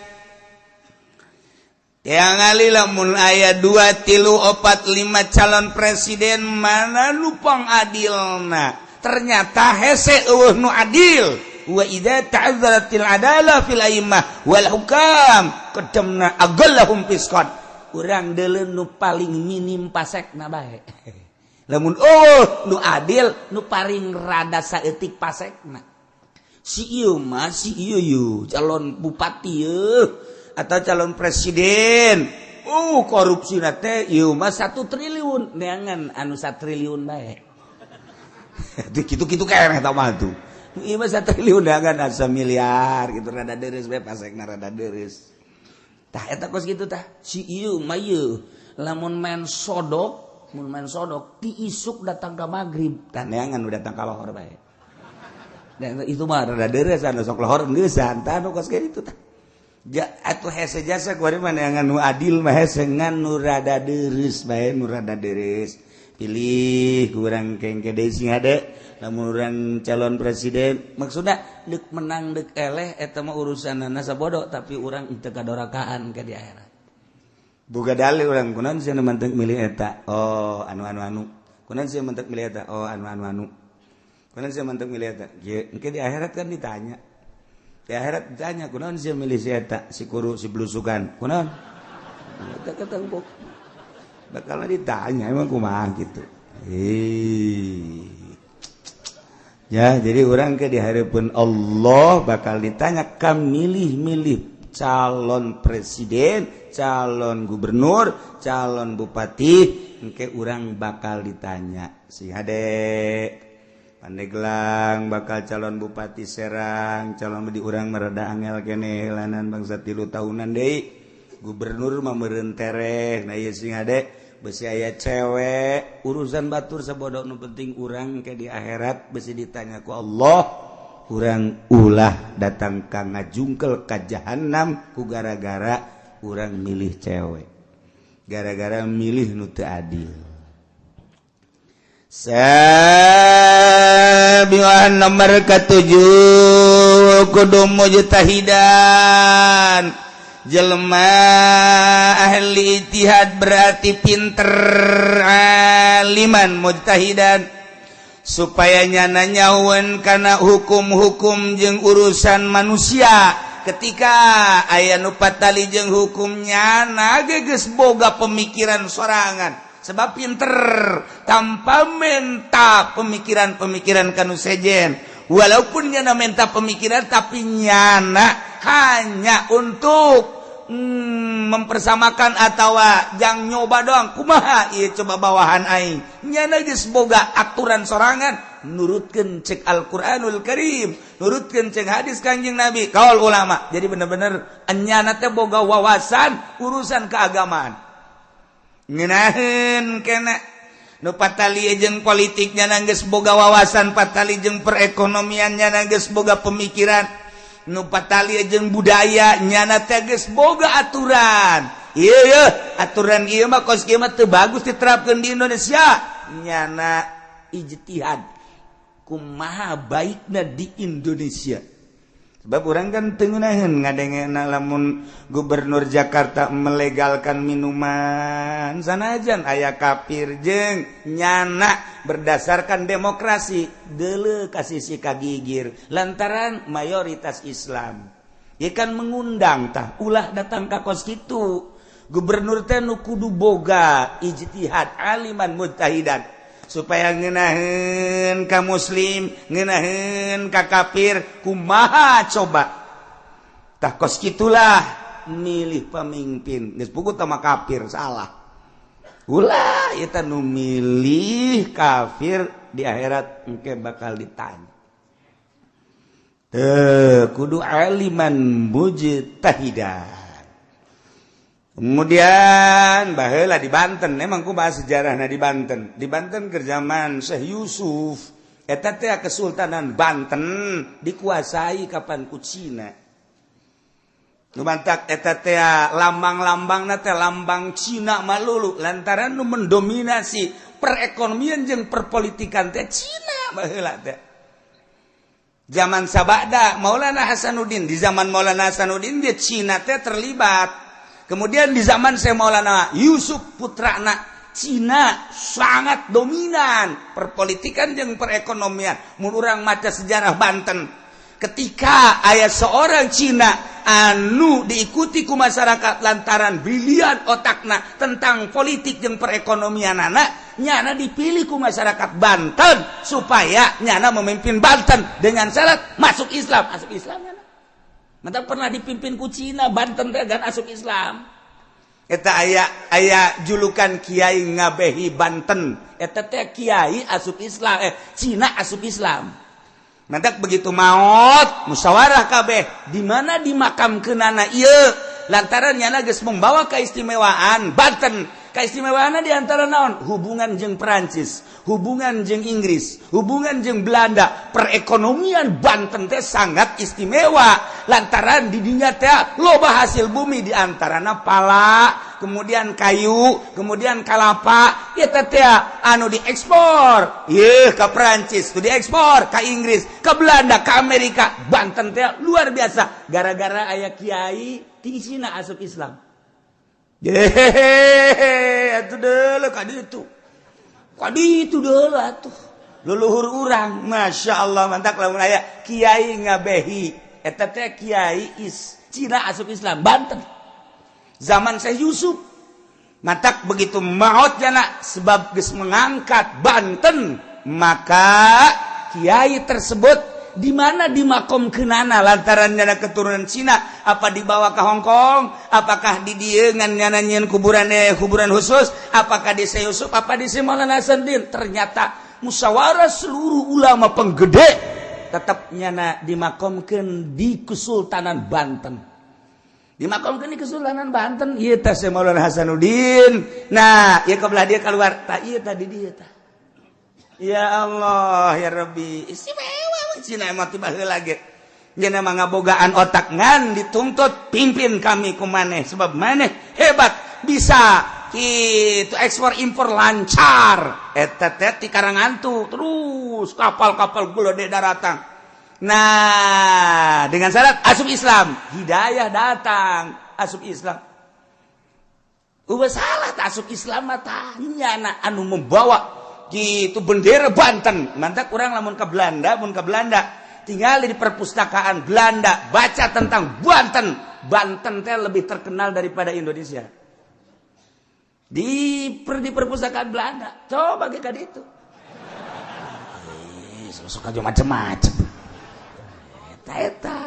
Yang ngali lamun aya 2, 3, 4, 5 calon presiden mana lupang adilna. Ternyata hese eueuh nu adil. Wa idza ta'azzaratil adalah fil a'immah wal hukam qadamna agallahum fisqan. Urang deuleu nu paling minim pasekna bae. Lamun eueuh nu adil nu paling rada saeutik pasekna. Si ieu mah si ieu yeuh calon bupati yeuh atau calon presiden korupsi teh ieu mah 1 triliun neangan anu 1 triliun bae. Kitu-kitu keneh eta mah tuh. Ieu mah 1 triliun neangan asa miliar gitu rada deureuh bae pasekna rada deureuh. Tah eta kos kitu tah si ieu mah ieu lamun main sodok, mun main sodok ti isuk datang ka magrib tah neangan nu datang ka lohor bae. Dan itu mah rada deureuh anu sok lohor geusan tah nu kos kitu tah. Ja atuh hese jasa kuari mah neangan nu adil mah hese ngan nu rada deureuh bae nu rada deureuh. Pilih kurang kengke deui sing hade lamun urang calon presiden maksudna deuk menang deuk eleh eta mah urusanana sabodo tapi urang teu kadorakaan ka di akhirat. Boga dalil urang kunaon sia nu mantep milih eta? Oh anu anu anu. Kunaon sia mantep milih eta? Oh anu anu anu. Kunaon sia mantep milih eta? Kieu engke di akhirat kan ditanya. Di akhirat ditanya kunaon sia milih si eta si kuru si blusukan kunaon eta ketempuk bakal ditanya emang kumaha gitu. Ya jadi urang ke di hadapan Allah bakal ditanya kam milih-milih calon presiden, calon gubernur, calon bupati, engke urang bakal ditanya si hade Pandeglang bakal calon bupati Serang, calon di urang mereda angel kene lanan bangsa 3 tahunan deui. Gubernur mah meureun tereh. Nah ieu sing hade besi aya cewek urusan batur sabodo nu penting urang ke di akhirat besi ditanya ku Allah urang ulah datang ka ngajungkel ka jahanam ku gara-gara urang milih cewek, gara-gara milih nu teu adil. Sabian nomor ketujuh kudu mujtahidan jelema ahli ijtihad berarti pinter aliman mujtahidan supaya nyana nyawen kana hukum-hukum jeung urusan manusia. Ketika aya nu patali jeung hukum nyana geus boga pemikiran sorangan.
Sebab pinter tanpa menta pemikiran-pemikiran ka nu sejen. Walaupun nyana menta pemikiran, tapi nyana hanya untuk mempersamakan atau jang nyoba doang, kumaha ieu coba bawahan aing. Nyana geus boga aturan sorangan, nurutkeun cek Al-Qur'anul Karim, nurutkeun cek hadis Kanjeng Nabi, kaul ulama. Jadi bener-bener nyana teh boga wawasan urusan keagamaan. Ngeunaheun kena nu patali jeung politiknya geus boga wawasan, patali jeung perekonomiannya geus boga pemikiran, nu patali jeung budaya nyana teh geus boga aturan. Ieu ye aturan ieu mah kos kieu mah teu bagus diterapkeun di Indonesia. Nyana ijtihad kumaha baikna di Indonesia. Sebab orang kan teu ngeunaheun ngadengena lamun gubernur Jakarta melegalkan minuman, sanajan aya kafir jeung nyana berdasarkan demokrasi deuleu ka sisi kagigir lantaran mayoritas Islam. Ieu kan mengundang tah ulah datang ka kos kitu. Gubernur teh nu kudu boga ijtihad, aliman mujtahidan, supaya ngeunaheun ka muslim, ngeunaheun ka kafir, kumaha coba. Tah, kos kitulah milih pemimpin. Geus puguh tah kafir salah. Ulah eta nu milih kafir, di akhirat engke bakal ditanya. Teu kudu aliman mujtahidan. Kemudian baheula di Banten, emang ku bahas sejarahna di Banten. Di Banten ke zaman Syekh Yusuf, eta teh Kesultanan Banten dikuasai kapan ku Cina. Nu mantak eta teh lambang-lambangna teh lambang Cina malulu, lantaran nu mendominasi perekonomian jeung perpolitikan teh Cina baheula teh. Zaman sabada Maulana Hasanuddin, di zaman Maulana Hasanuddin dia Cina teh terlibat. Kemudian di zaman Syekh Maulana Yusuf putrana, Cina sangat dominan perpolitikan jeung perekonomian. Mun urang maca sejarah Banten, ketika aya seorang Cina anu diikuti ku masyarakat lantaran brilian otakna tentang politik jeung perekonomian, anak nyana dipilih ku masyarakat Banten supaya nyana memimpin Banten dengan syarat masuk Islam. Masuk Islam nyana. Mantap, pernah dipimpin ku Cina Banten teh gan asup Islam. Eta aya aya julukan Kiai Ngabehi Banten. Eta teh kiai asup Islam, eh, Cina asup Islam. Mantak begitu maut, musyawarah kabeh di mana dimakamkeunana ieu, lantaran nyana geus membawa keistimewaan Banten. Keistimewaan di antara naon? Hubungan jeung Perancis, hubungan jeung Inggris, hubungan jeung Belanda. Perekonomian Banten teh sangat istimewa lantaran di dinya teh loba hasil bumi, di antarana pala, kemudian kayu, kemudian kalapa. Eta teh anu diekspor ieu ke Perancis, tuh diekspor ke Inggris, ke Belanda, ke Amerika. Banten teh luar biasa gara-gara aya kiai ti Cina asup Islam. Hehehe, atuh deuleu ka ditu. Ka ditu deuleu atuh. Leluhur urang, Masya Allah, mantak lamun aya kiai Ngabehi. Eta teh kiai is Cina asup Islam Banten. Zaman Syekh Yusuf. Matak begitu maut jana sebab geus mengangkat Banten, maka kiai tersebut di mana dimakomkeunana, lantaran nyana keturunan Cina, apa dibawa ke Hong Kong, apakah di dieu ngan nyana nyieun kuburan, kuburan khusus, apakah di Syekh Yusuf, apa di Syekh Maulana Hasanuddin? Ternyata musyawarah seluruh ulama penggede, tetap nyana dimakomkeun di Kesultanan Banten, dimakomkeun di Kesultanan Banten. Ieu teh Syekh Maulana Hasanuddin. Nah, ieu kebelah dia keluar tah, ieu tadi dia tah. Ya Allah ya Rabbi, istimewa Cina emang. Tiba lagi nyana mah ngabogaan otak, ngan dituntut pimpin kami ku maneh sebab maneh hebat, bisa gitu ekspor impor lancar. Eta teh ti Karangantu terus kapal-kapal gede datang. Nah, dengan syarat asup Islam, hidayah datang, asup Islam. Udah salah tak asup Islam mah tanya anu membawa gitu bendera Banten. Mantap, kurang lamun ke Belanda, mun ke Belanda tinggal di perpustakaan Belanda, baca tentang Banten. Banten teh lebih terkenal daripada Indonesia. Di perpustakaan Belanda. Coba ge ka ditu. Sok aja macem-macem. Eta eta.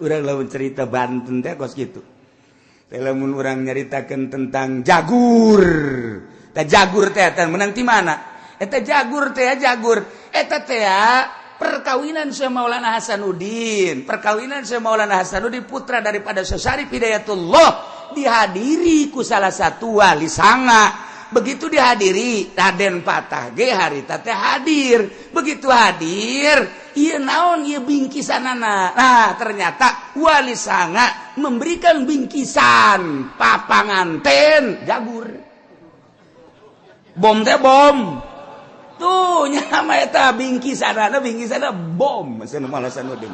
Urang lamun cerita Banten teh kos kitu. Teh lamun urang nyaritakeun tentang Jagur. Tah Jagur teh eta menang ti mana? Eta Jagur teh Jagur. Eta teh perkawinan Syekh Maulana Hasanuddin. Perkawinan Syekh Maulana Hasanuddin putra daripada Syekh Syarif Hidayatullah dihadiri ku salah satu wali sanga. Begitu dihadiri Raden Patah ge harita teh hadir. Begitu hadir, ieu naon ieu bingkisanana. Nah, ternyata wali sanga memberikan bingkisan papanganten Jagur. Bom teh bom. Tuh nya eta bingkisanana bingkisanana bom cenah Maulana Hasanuddin.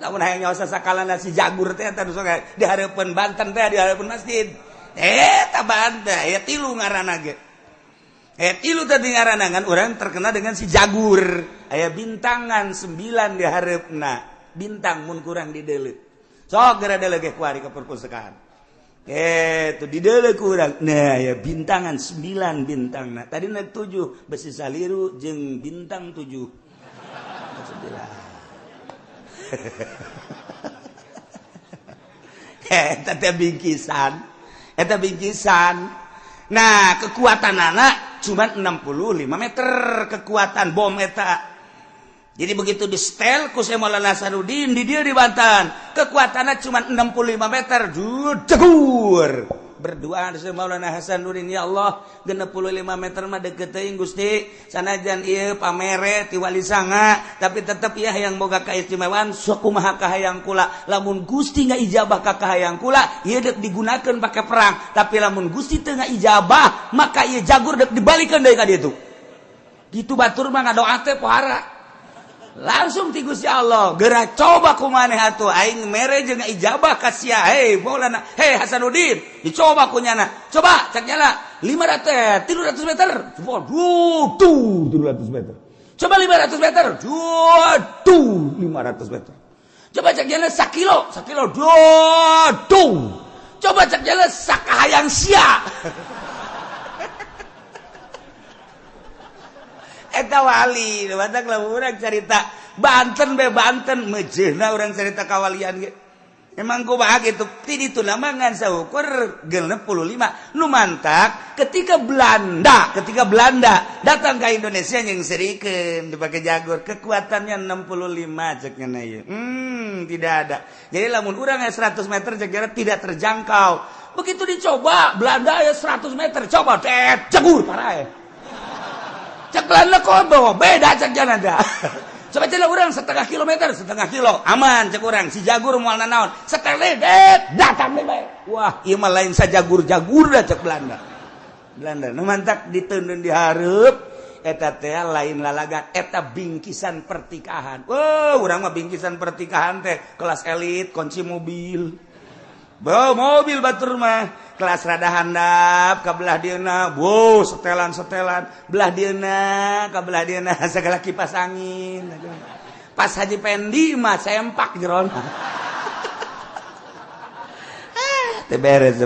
Lamun hayang nyaho sakalana si Jagur teh eta sok di hareupeun Banten teh di hareupeun masjid. Eta Banten ya tilu ngaranna ge. Tilu tadi ngaranna kan urang terkenal dengan si Jagur. Aya bintangan 9 di hareupna. Bintang mun kurang dideuleu. Sok geura deuleu ge kuari ke perpustakaan. Tuh dideuleu kurang. Nah, ya bintangan 9 bintangna. Tadi na 7 besi saliru jeung bintang 7. 9. Eta teh bingkisan. Eta bingkisan. Nah, kekuatan anak cuma 65 meter kekuatan bom eta. Jadi begitu di setel ku Syekh Maulana Hasanuddin di dia di Banten, kekuatannya cuma 65 meter. Jegur. Berdoa Syekh Maulana Hasanuddin, ya Allah, 65 meter mah deket teuing Gusti. Sanajan ieu pamere ti wali sanga, tapi tetep ya yang boga kaistimewaan sakumaha kahayang kula. Lamun Gusti ngaijabah ka kahayang kula, ieu deuk digunakeun pake perang. Tapi lamun Gusti teu ngaijabah, maka ieu Jagur deuk dibalikeun deui ka ditu. Gitu batur mah ngadoa teh pohara. Langsung ti Gusti Allah, geura coba kumaneh atuh aing mere jeung ijabah ka sia. Hei Maulana, hei Hasanuddin, dicoba ku nyana. Coba cek nyana 500 300 meter. Waduh, tuh 300 meter. Coba 500 meter. Waduh, 500 meter. Coba cek nyana sakilo, sakilo. Waduh. Coba cek nyana sakahayang sia. Eta wali, batak lah urang cerita Banten be Banten mejehna urang cerita kawalian ge. Emang kumaha kitu? Ti ditu mah ngan saukur 65. Nu mantak ketika Belanda datang ke Indonesia yang serikeun dipake Jagur, kekuatannya 65 cek nya ieu. Tidak ada. Jadi lamun urang aya 100 meter cek tidak terjangkau. Begitu dicoba Belanda aya 100 meter, coba Jagur parah. Cek Belanda kok bawa beda cek jalan dah. Coba cek orang setengah kilometer, setengah kilo aman cek orang si Jagur moal nanaon. Setengah datang deh bae. Wah, ieu mah lain sajagur-jagur dah cek Belanda. Belanda nu mantak diteundeun di hareup eta teh lain lalagan, eta bingkisan pertikahan. Wah, urang mah bingkisan pertikahan teh kelas elit, kunci mobil. Bawa mobil batur mah kelas rada handap ka belah dieuna, wow setelan-setelan belah dieuna ka belah dieuna segala kipas angin. Pas Haji Pendi mah sempak jerona. Teu beres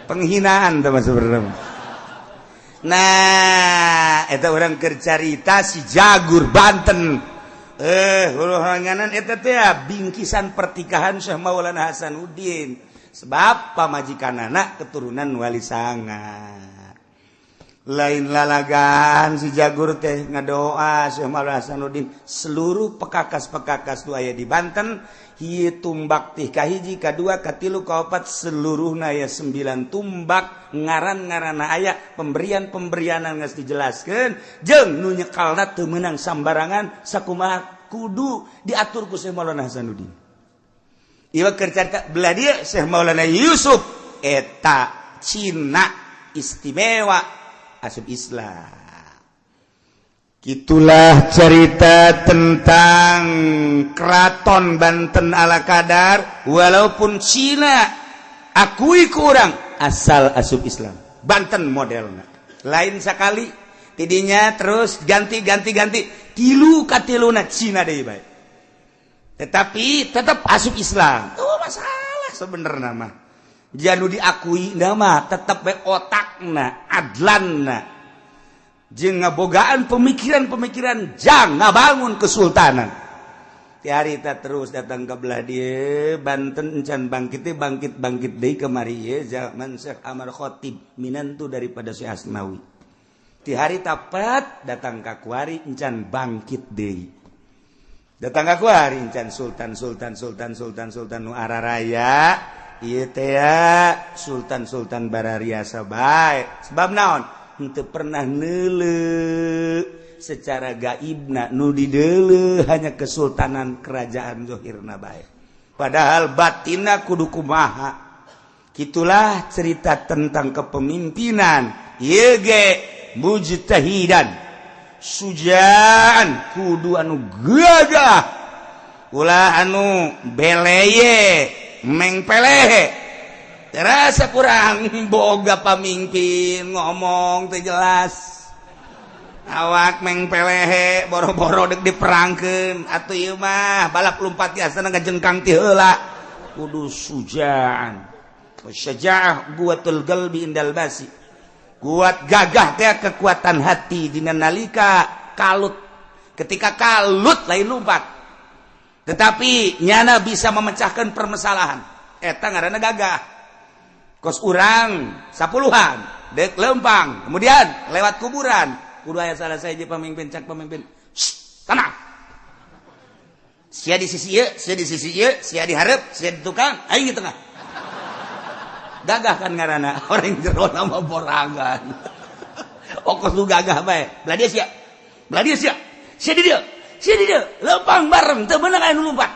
penghinaan teh mah sebenarnya. Nah, eta urang keur carita si Jagur Banten. Huluhanganan eta teh bingkisan pertikahan Syekh Maulana Hasanuddin. Sebab pamajikanana keturunan wali sanga. Lain lalagan si Jagur teh ngadoa Syekh Maulana Hasanuddin seluruh pekakas-pekakas nu aya di Banten ieu tumbak teh kahiji kadua katilu kaopat seluruhna aya 9 tumbak ngaran-ngaranna aya pemberian-pemberianan geus dijelaskeun jeung nu nyekalna teu meunang sambarangan sakumaha kudu diatur ku Syekh Maulana Hasanuddin. Ieu keur carita belah dieu Syekh Maulana Yusuf eta Cina istimewa asup Islam. Itulah cerita tentang keraton Banten ala kadar walaupun Cina akui kurang asal asup Islam. Banten modelna lain sekali tidinya terus ganti tilu katiluna Cina deui bae. Tetapi tetap asup Islam. Tuh masalah sebenarnya mah. Janu diakui nama tetap bae otak
otakna, adlanna, jeung ngabogaan pemikiran-pemikiran jang ngabangun kesultanan. Ti harita terus datang ke belah dieu Banten encan bangkit teh bangkit-bangkit deui kamari ieu zaman Syekh Amar Khatib minantu daripada Syekh Asmawi. Ti harita pat datang ka kuari encan bangkit deui. Datang ka kuari encan sultan sultan sultan sultan sultan nu araraya ieu teh sultan sultan barariasa bae. Sebab naon? Henteu pernah neuleu secara gaibna, nu dideuleu hanya kesultanan kerajaan zohirna bae. Padahal batinna kudu kumaha. Kitulah cerita tentang kepemimpinan. Ieu ge mujtahidan sujaan kudu anu gagah, ulah anu beleye mengpelehe. Terasa kurang boga pamimpin ngomong teu jelas, awak mengpelehe boro-boro dek diperangkeun atuh ieu mah balap lumpat biasana ngajengkang ti heula. Kudu sujaan, syajaah quwwatul qalbi indal basi, kuat gagah teh kekuatan hati dina nalika kalut. Ketika kalut lain lompat, tetapi nyana bisa memecahkan permasalahan, eta ngaranna gagah. Kos urang sapuluhan dek lempang kemudian lewat kuburan kudu aya salah sahiji pemimpin, cak pemimpin tenang, sia di sisi ieu, sia di sisi ieu, sia di hareup, sia di tukang, aing di tengah. Gagah kan ngaranna orang jero nama borangan. Okos lu gagah bae. Belah dia sia. Belah dia sia. Sia di dieu. Sia di dieu. Lempang bareng teu beunang aya nu lumpat.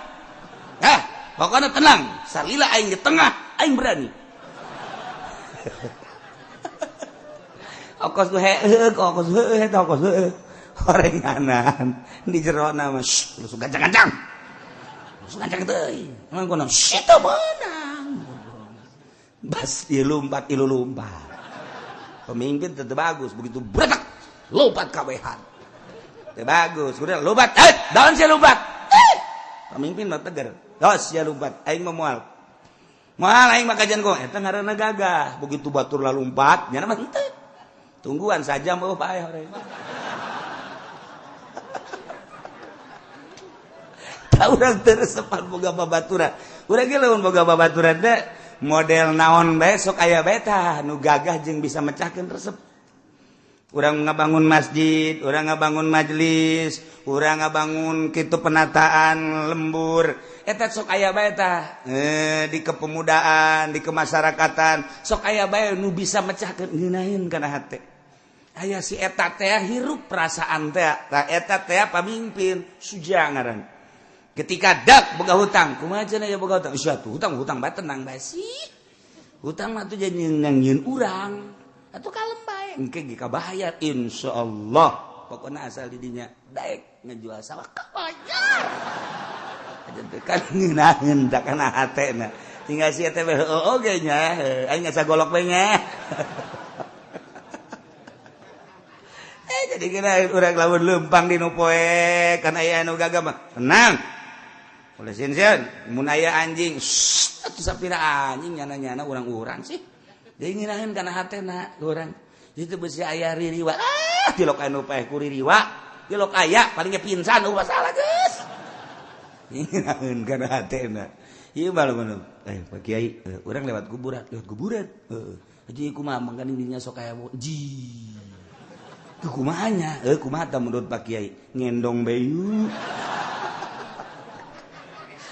Hah, pokona tenang. Salila aing di tengah, aing berani. Okos lu heueuh, okos heueuh, eta okos heueuh. Orenganan di jero nama lu gancang-gancang. Lu gancang teuing. Emang kono teu beunang. Bas dia lompat, ilu lompat. Pemimpin tetep bagus, begitu beretak lompat kabehan. Teu bagus, udah lompat, daun sia lompat. Pemimpin mah tegar. Dos sia lompat, aing mah moal. Moal aing mah kajian kok, eta ngaranna gagah. Begitu batur lah lompat, nyana mah henteu. Tungguan saja mau paeh orang. Tah urang teu resepan boga babaturan. Urang ge lamun boga babaturan teh model naon bae sok aya bae tah nu gagah jeung bisa mecahkeun resep. Urang ngabangun masjid, urang ngabangun majelis, urang ngabangun kitu penataan lembur, eta sok aya bae tah di kepemudaan, di kemasyarakatan sok aya bae nu bisa mecahkeun ngeunaheun kana hate. Aya si eta teh hirup perasaan teh, tah eta teh pamimpin suja ngaran. Ketika dak boga hutang, kumaha cenah ya boga hutang? Sia tuh hutang hutang bae tenang bae sih. Hutang mah tuh jadi nyieun urang. Atuh kalem bae, engke ge kabayar insyaallah. Pokona asal di dinya daek ngejual sawah kabayar. Aja teh kan ngeunaheun tak kana hatena. Tinggal si eta heueuh oge nya, aing ngasa golok bae nya. Jadi kena urang lamun lempang di nu poe kan aya anu gagah mah. Tenang. Oleh sieun mun aya anjing, atuh sapira anjing nyana-nyana urang-urang sih. Jadi ngeunaheun kana hatena urang. Itu besi aya ririwa. Ah, tilok anu paeh ku ririwa. Tilok aya palingnya pingsan eueuh masalah geus. Ngeunaheun kana hatena. Ieu mah lamun Pak Kiai, urang lewat kuburan, lewat kuburan. Heeh. Haji kumaha mangkaning dinya sok aya ji. Kumahanya, kumaha tah menurut Pak Kiai ngendong bayu.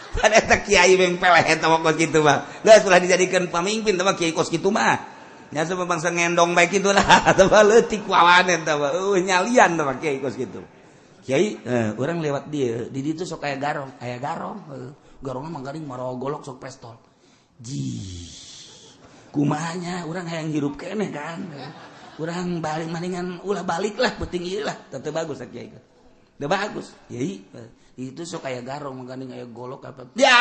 Pada eta kiai beng peleh eta mah kos kitu mah. Geus ulah dijadikeun pamimpin teh mah kiai kos kitu mah. Nya sebab bangsa ngendong bae kitu lah, teh mah leutik wawanen teh mah. Nyalian teh mah kiai kos kitu. Kiai, urang lewat dieu, di ditu sok aya garong, Garongna mah garing marawa golok sok pestol. Ji. Kumahanya urang hayang hirup keneh kan. Urang balik maningan ulah balik lah penting ieu lah teu bagus kiai. Teu bagus. Kiai itu sok aya garong mangkaning aya golok apa. Ya.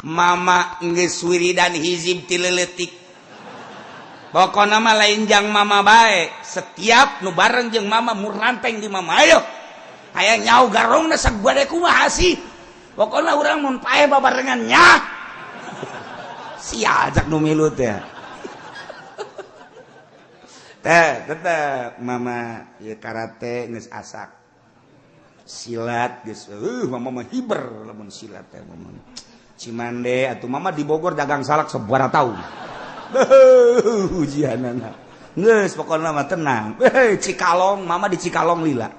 Mama geus wiridan hizib ti leutik. Pokona mah lain jang mama bae, setiap nu bareng jeung mama muranteng di mama ayo. Hayang nyau garongna sagbade kumaha sih. Pokona urang mun paeh babarengan nya. Sia ajak nu milu teh. Teh tetep mama ieu karate geus asak. Silat geus mama mah hiber lamun silat teh mama. Cimande atuh mama di Bogor dagang salak sabaraha taun. Ujianana. Geus pokona mah tenang. Cikalong mama di Cikalong lila.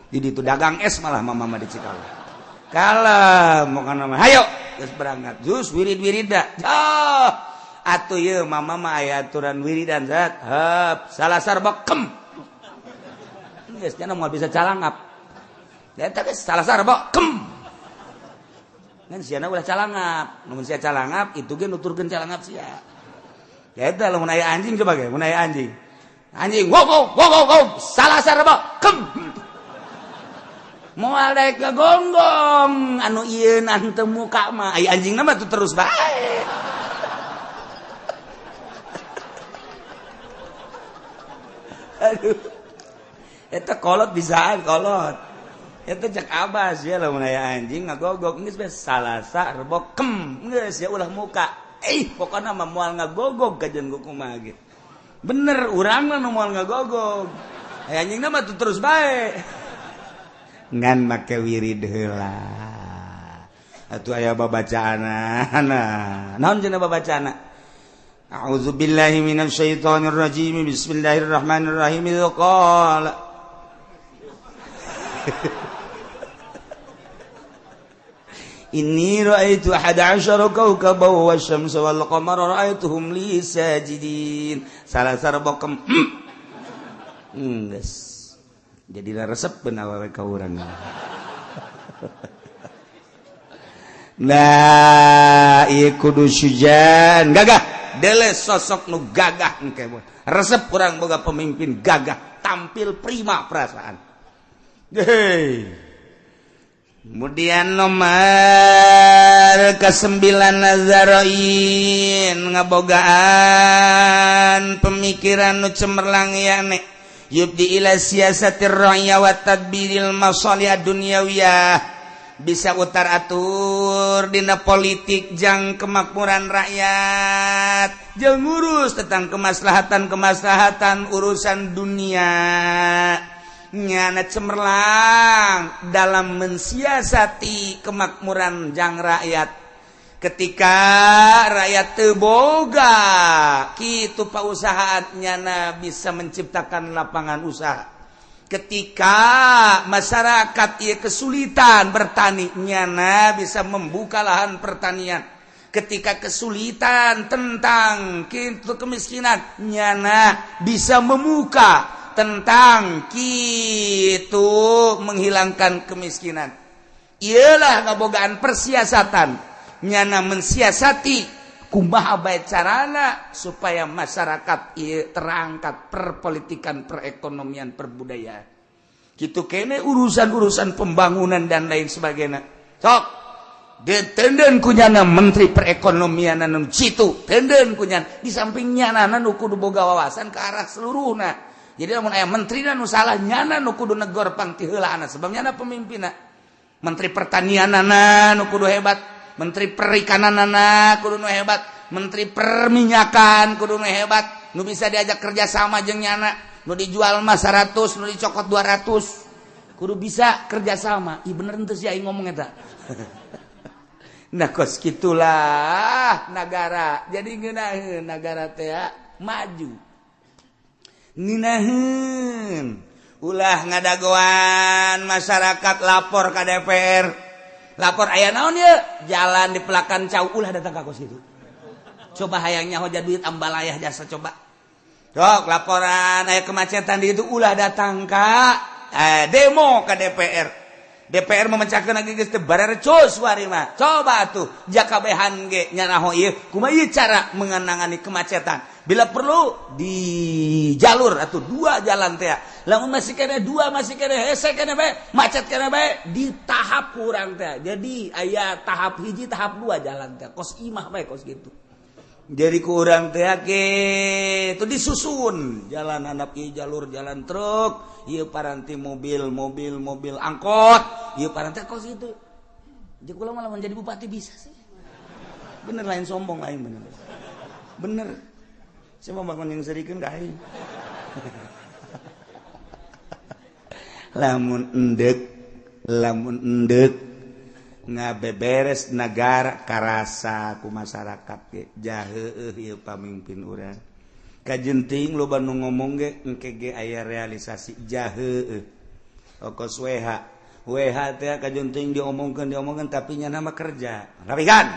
Di ditu dagang es malah mama mah di Cikalong. Kalem pokona mah hayo geus berangkat. Jus wirid-wirida. Ah atuh ieu mama mah aya aturan wiridan zat. Heup salasar bekem. Geus nya moal bisa calangap. Eta geus salasar bekem. Ngan siana ulah calangap. Mun sia calangap itu ge nuturkeun calangap sia. Ya eta lamun aya anjing coba ge, mun aya anjing. Anjing wow wow wow wow salasar bekem. Moal daek gagonggong anu ieu teu muka mah aya anjingna mah tuh terus bae. Aduh. Eta kolot bisaan kolot. Eta cek abas ya lamun aya anjing ngagogok geus bae salasa rebo kem geus ya ulah muka. Pokona mah moal ngagogog kajeun kumaha ge. Bener urang mah nu moal ngagogog. Aya anjingna mah tuh terus bae. Ngan make wirid heula. Atuh aya babacaanna. Naon cenah babacaanna? A'udzu billahi minasyaitonir rajim. Bismillahirrahmanirrahim. Qala Inni ra'aitu 11 kawkaban wasyamsa wal qamara ra'aituhum li sajidin. Salasar bokem. Geus. Jadi resep awewe ka urang. Nah, ieu kudu sujan gagah. Dele sosok nu gagah engke. Resep urang boga pemimpin gagah, tampil prima perasaan. Hei. Kemudian nomor ke-9 Nazaroin ngabogaan pemikiran nu cemerlang yane yubdi ila siasatir ra'ya wa tadbiril masalih dunyawiyah, bisa utar atur dina politik jang kemakmuran rakyat, jeung ngurus tentang kemaslahatan-kemaslahatan urusan dunia. Nyana cemerlang dalam mensiasati kemakmuran jang rakyat. Ketika rakyat teu boga kitu pausahaan, nyana bisa menciptakan lapangan usaha. Ketika masyarakat ieu kesulitan bertani, nyana bisa membuka lahan pertanian. Ketika kesulitan tentang kitu kemiskinan, nyana bisa membuka tentang kitu menghilangkan kemiskinan. Iyalah ngabogaan persiasatan. Nyana mensiasati kumaha bae carana supaya masyarakat ieu terangkat perpolitikan, perekonomian, perbudayaan. Kitu kene urusan-urusan pembangunan dan lain sebagainya. Sok ditenden kunyana menteri perekonomian anu citu, tenden kunyana di samping nyana nu kudu boga wawasan ke arah seluruhna. Jadi lamun aya menteri nu salah nyana nu kudu negor pang ti heulaana sebab nyana pemimpinna. Menteri pertanianana nu kudu hebat, menteri perikananana kudu nu hebat, menteri perminyakan kudu nu hebat, nu bisa diajak kerja sama jeung nyana, nu dijual mah 100, nu dicokot 200. Kudu bisa kerja sama. Ih bener henteu sih aing ngomong eta. Nah kos kitulah nagara. Jadi ngeunaheun nagara teh maju. Ngeunaheun ulah ngadagoan masyarakat lapor ka DPR, lapor aya naon ieu jalan di pelakan cau, ulah datang ka kos kitu. Coba hayang nyaho duit ambalayah jasa coba. Sok laporan aya kemacetan di itu ulah datang ka demo ka DPR. DPR memecahkan lagi geus teu barerecus wari mah. Coba atuh jakabehan ge nyanaho ieu kumaha ieu cara mengenangani kemacetan. Bila perlu di jalur atau dua jalan teh. Lamun masih kene dua, masih kene hese kene bae, macet kene bae di tahap kurang teh. Jadi aya tahap hiji, tahap dua jalan teh. Kos imah bae kos gitu. Jadi kurang teh itu disusun jalan anak ieu jalur jalan truk, ieu paranti mobil, mobil, mobil angkot, ieu paranti kos itu. Jadi kula malah menjadi bupati bisa sih. Bener lain sombong lain bener. Bener. Saya mau bangun yang serikeun ka aing. Lamun endek ngabeberes negara karasa ku masyarakat ge jaheueuh ieu pamimpin urang. Kajenting loba nu ngomong ge engke ge aya realisasi jaheueuh. Okos WH WH teh kajenting diomongkeun tapi nya nama kerja. Rapikan.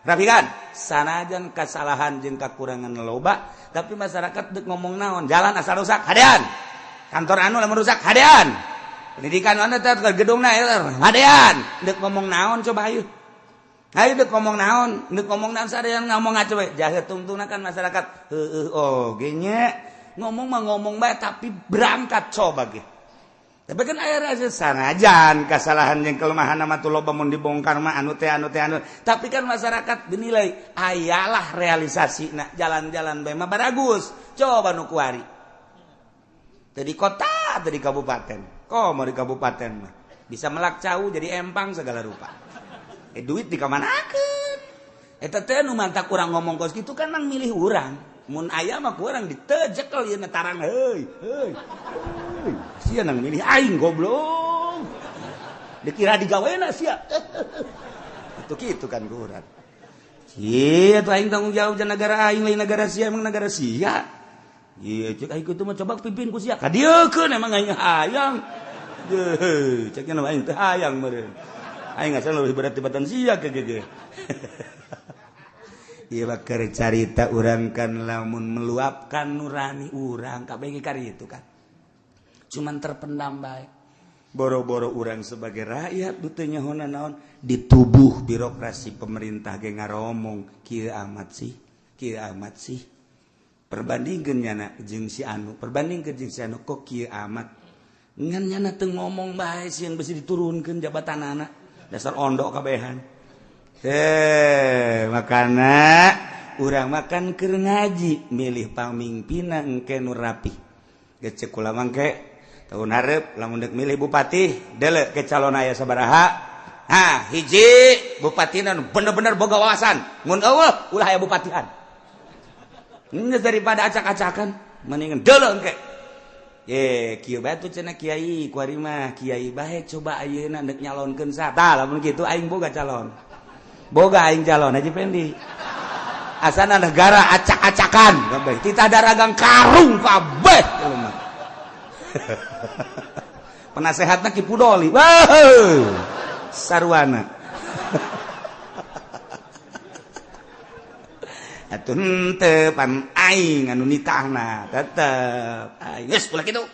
Rapikan sanajan kasalahan jeung kakurangan loba tapi masyarakat deuk ngomong naon jalan asal rusak hadean. Kantor anu lamun rusak hadean. Pendidikan anu teh gedungna hadean. Deuk ngomong naon coba ayo. Ayo deuk ngomong naon sadean ngomong aja we. Jahe tungtungna kan masyarakat heueuh oge nya ngomong mah ngomong bae tapi berangkat coba ge. Tapi kan aya rasa sanajan kasalahan jeung kelemahan mah tuh loba mun dibongkar mah anu teh anu teh anu. Tapi kan masyarakat dinilai ayalah realisasina jalan-jalan bae mah baragus. Coba nu kuari. Tadi kota, tadi kabupaten. Kok mau di kabupaten mah bisa melak cau jadi empang segala rupa. Duit dikamanakeun. Eta teh nu mantak urang ngomong kos kitu kan nang milih urang. Mun aya mah ku urang ditejekel ieu tarang heuy heuy. Sia nang milih aing goblok. Dikira digawena sia. Itu kitu kan ku urang. Sia tuh aing tanggung jawab jeung negara aing lain negara sia emang negara sia. Iya cek aing kitu mah coba pimpin ku sia. Ka dieukeun emang aing hayang. Deuh, ceknya nama aing teh hayang meureun. Aing asal lebih berat tibatan sia ke gege. Ieu bakar carita urang kan lamun meluapkan nurani urang kabeh kari itu kan. Cuman terpendam bae. Boro-boro urang sebagai rakyat nu teu nyahonan naon di tubuh birokrasi pemerintah ge ngaromong kieu amat sih, kieu amat sih. Perbandingkeun nyana jeung si anu, perbandingkeun jeung si anu kok kieu amat. Ngan nyana teu ngomong bae sieun besi diturunkeun jabatanana. Dasar ondok kabehan. Makana urang makan keur ngaji milih pamimpinna engke nu rapi. Geus ceuk kula mangke tahun hareup lamun deuk milih bupati deuleu ke calon aya sabaraha. Nah, hiji bupatina nu bener-bener boga wawasan. Mun eueuh ulah aya bupatian. Geus daripada acak-acakan mendingan deuleu engke. Kieu bae tuh cenah kiai kuari mah kiai bae coba ayeuna deuk nyalonkeun sa. Tah lamun kitu aing boga calon. Boga aing calon Haji Pendi. Asana negara acak-acakan kabeh. Titah daragang karung kabeh jelema. Penasehatna Ki Pudoli. Wah. Sarwana. Atuh henteu pan aing anu nitahna tetep aing geus ulah kitu.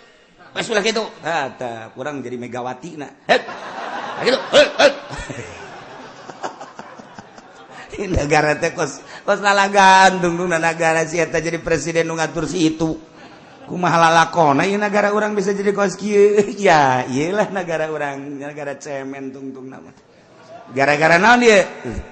Geus ulah kitu. Tetep urang jadi Megawati na. Heup. Kitu. Heup, heup. Negara teh kos kos lalagan tungtungna nagara si eta jadi presiden nu ngatur si itu. Kumaha lalakona ieu nagara urang bisa jadi kos kieu. Ya, ieu lah nagara urang, nagara cemen tungtungna mah. Gara-gara naon ieu?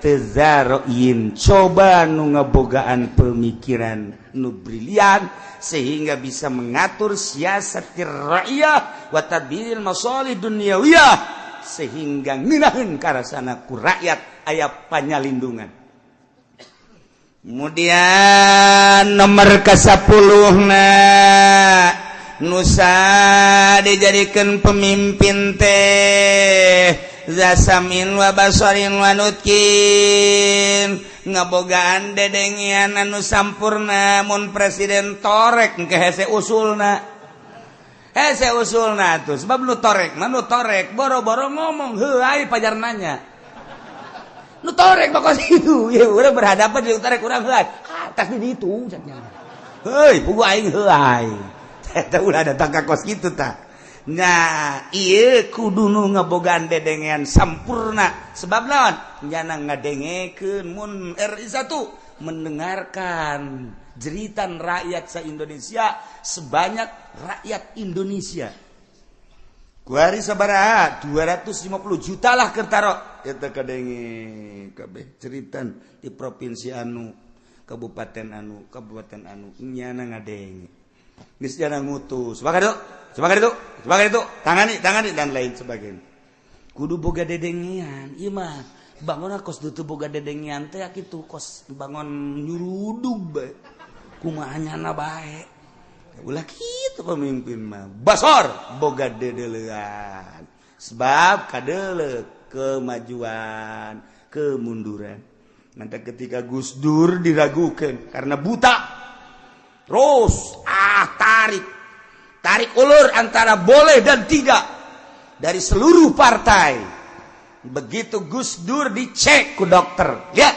Tezaroin coba nu ngebogaan pemikiran nu brilian sehingga bisa mengatur siasatir rakyat wa tadbiril masalih dunyawiyah sehingga ngeunaheun karasana ku rakyat aya panyalindungan. Kemudian nomor ke-10 na nusa dijadikan pemimpin teh zasamin wa basorin wa nutkin ngabogaan dedengian anu sampurna mun presiden torek engke hese usulna hese usulna tuh sebab nu torek mah nu torek boro-boro ngomong heuh ai pajar nanya nu torek mah kos itu ya urang berhadapan jeung torek urang heuh atas di ditu cenah heuy pugu aing heuh ai eta ulah datang ka kos kitu tah. Nah, ieu kudu nu ngebogaan dedengean sampurna sebab naon nyana ngadengekeun mun RI 1 mendengarkan jeritan rakyat sa-Indonesia sebanyak rakyat Indonesia. Kuari sabaraha 250 juta lah kertaro eta kadenge kabeh jeritan di provinsi anu, kabupaten anu, kabupaten anu nyana ngadenge. Geus jana ngutus. Sebagai itu, sebagai itu, tangani, tangani dan lain sebagainya. Kudu boga dedengean, ieu mah bangun kos teu boga dedengean teh kitu kos bangun nyurudug bae. Kumaha nyana bae. Ulah kitu pemimpin mah. Basor boga dedeleuan. Sebab kadeuleu kemajuan, kemunduran. Nanti ketika Gus Dur diragukan karena buta. Terus tarik. Tarik ulur antara boleh dan tidak dari seluruh partai. Begitu Gus Dur dicek ku dokter. Lihat.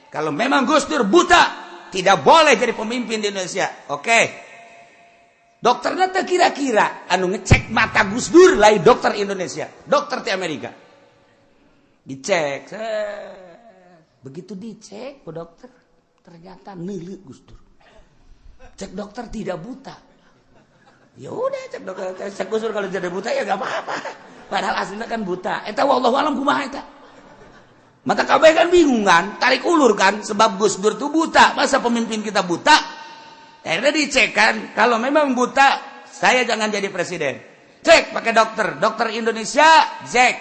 Kalau memang Gus Dur buta, tidak boleh jadi pemimpin di Indonesia. Oke. Dokternya teh kira-kira anu ngecek mata Gus Dur lain dokter Indonesia, dokter di Amerika. Dicek. Begitu dicek ku dokter, ternyata neuleu Gus Dur. Cek dokter tidak buta. Ya udah cek dokter, cek Gus Dur kalau tidak buta ya gak apa-apa. Padahal aslinya kan buta. Eta wallahu alam kumaha eta. Mata kabeh kan bingung kan, tarik ulur kan, sebab Gus Dur tuh buta. Masa pemimpin kita buta? Akhirnya dicek kan, kalau memang buta, saya jangan jadi presiden. Cek pakai dokter, dokter Indonesia, cek.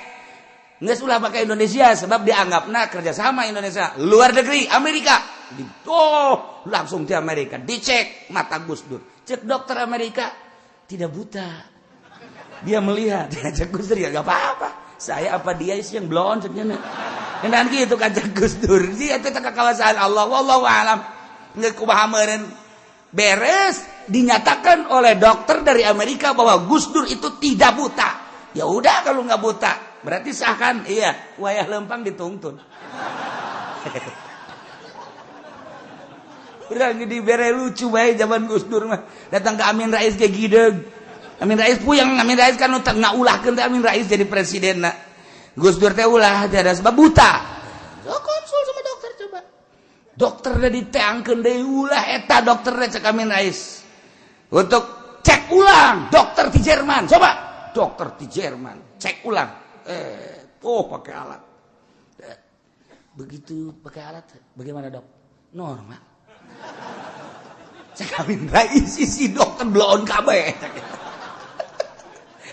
Nggak ulah pakai Indonesia sebab dianggapna kerjasama Indonesia. Luar negeri, Amerika. Oh, langsung di Amerika. Dicek mata Gus Dur. Cek dokter Amerika, tidak buta. Dia melihat, cek Gus Dur ya gak apa-apa. Saya apa dia sih yang blon ceknya. Dan gitu kan cek Gus Dur. Dia itu kekuasaan Allah, wallahu alam. Nggak kumaha meureun. Beres dinyatakan oleh dokter dari Amerika bahwa Gus Dur itu tidak buta. Ya udah kalau nggak buta, berarti sah kan? Iya, wayah lempang dituntun. Urang dibere lucu bae zaman Gus Dur mah. Datang ke Amin Rais ke gideg. Amin Rais puyeng, Amin Rais kan nu ngaulahkeun teh Amin Rais jadi presiden na. Gus Dur teh ulah tiada sebab buta. So, konsul sama dokter coba. Dokternya diteangkeun deui ulah eta dokternya cek Amin Rais. Untuk cek ulang dokter di Jerman, coba dokter di Jerman cek ulang. Oh pakai alat. Begitu pakai alat bagaimana dok? Normal. Cek Amin Rais si dokter bloon kabeh.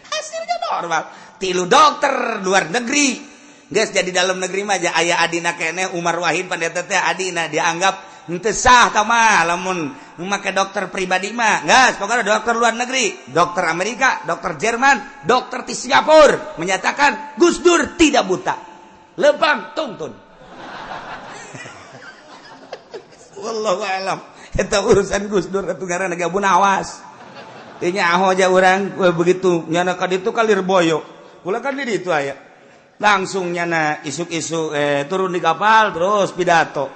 Hasilnya normal. Tilu dokter luar negeri. Geus jadi dalam negeri mah aja aya adina keneh Umar Wahid pandeta teh adina dianggap henteu sah tah mah lamun make dokter pribadi mah. Geus pokoknya dokter luar negeri, dokter Amerika, dokter Jerman, dokter di Singapura menyatakan Gus Dur tidak buta. Lempang tungtun. Wallahu alam. Eta urusan Gus Dur atuh ngaranna gabun awas. Teu nyaho aja urang begitu nyana ka ditu ka Lirboyo. Kula kan di ditu aya. Langsung nyana isuk-isuk turun di kapal terus pidato.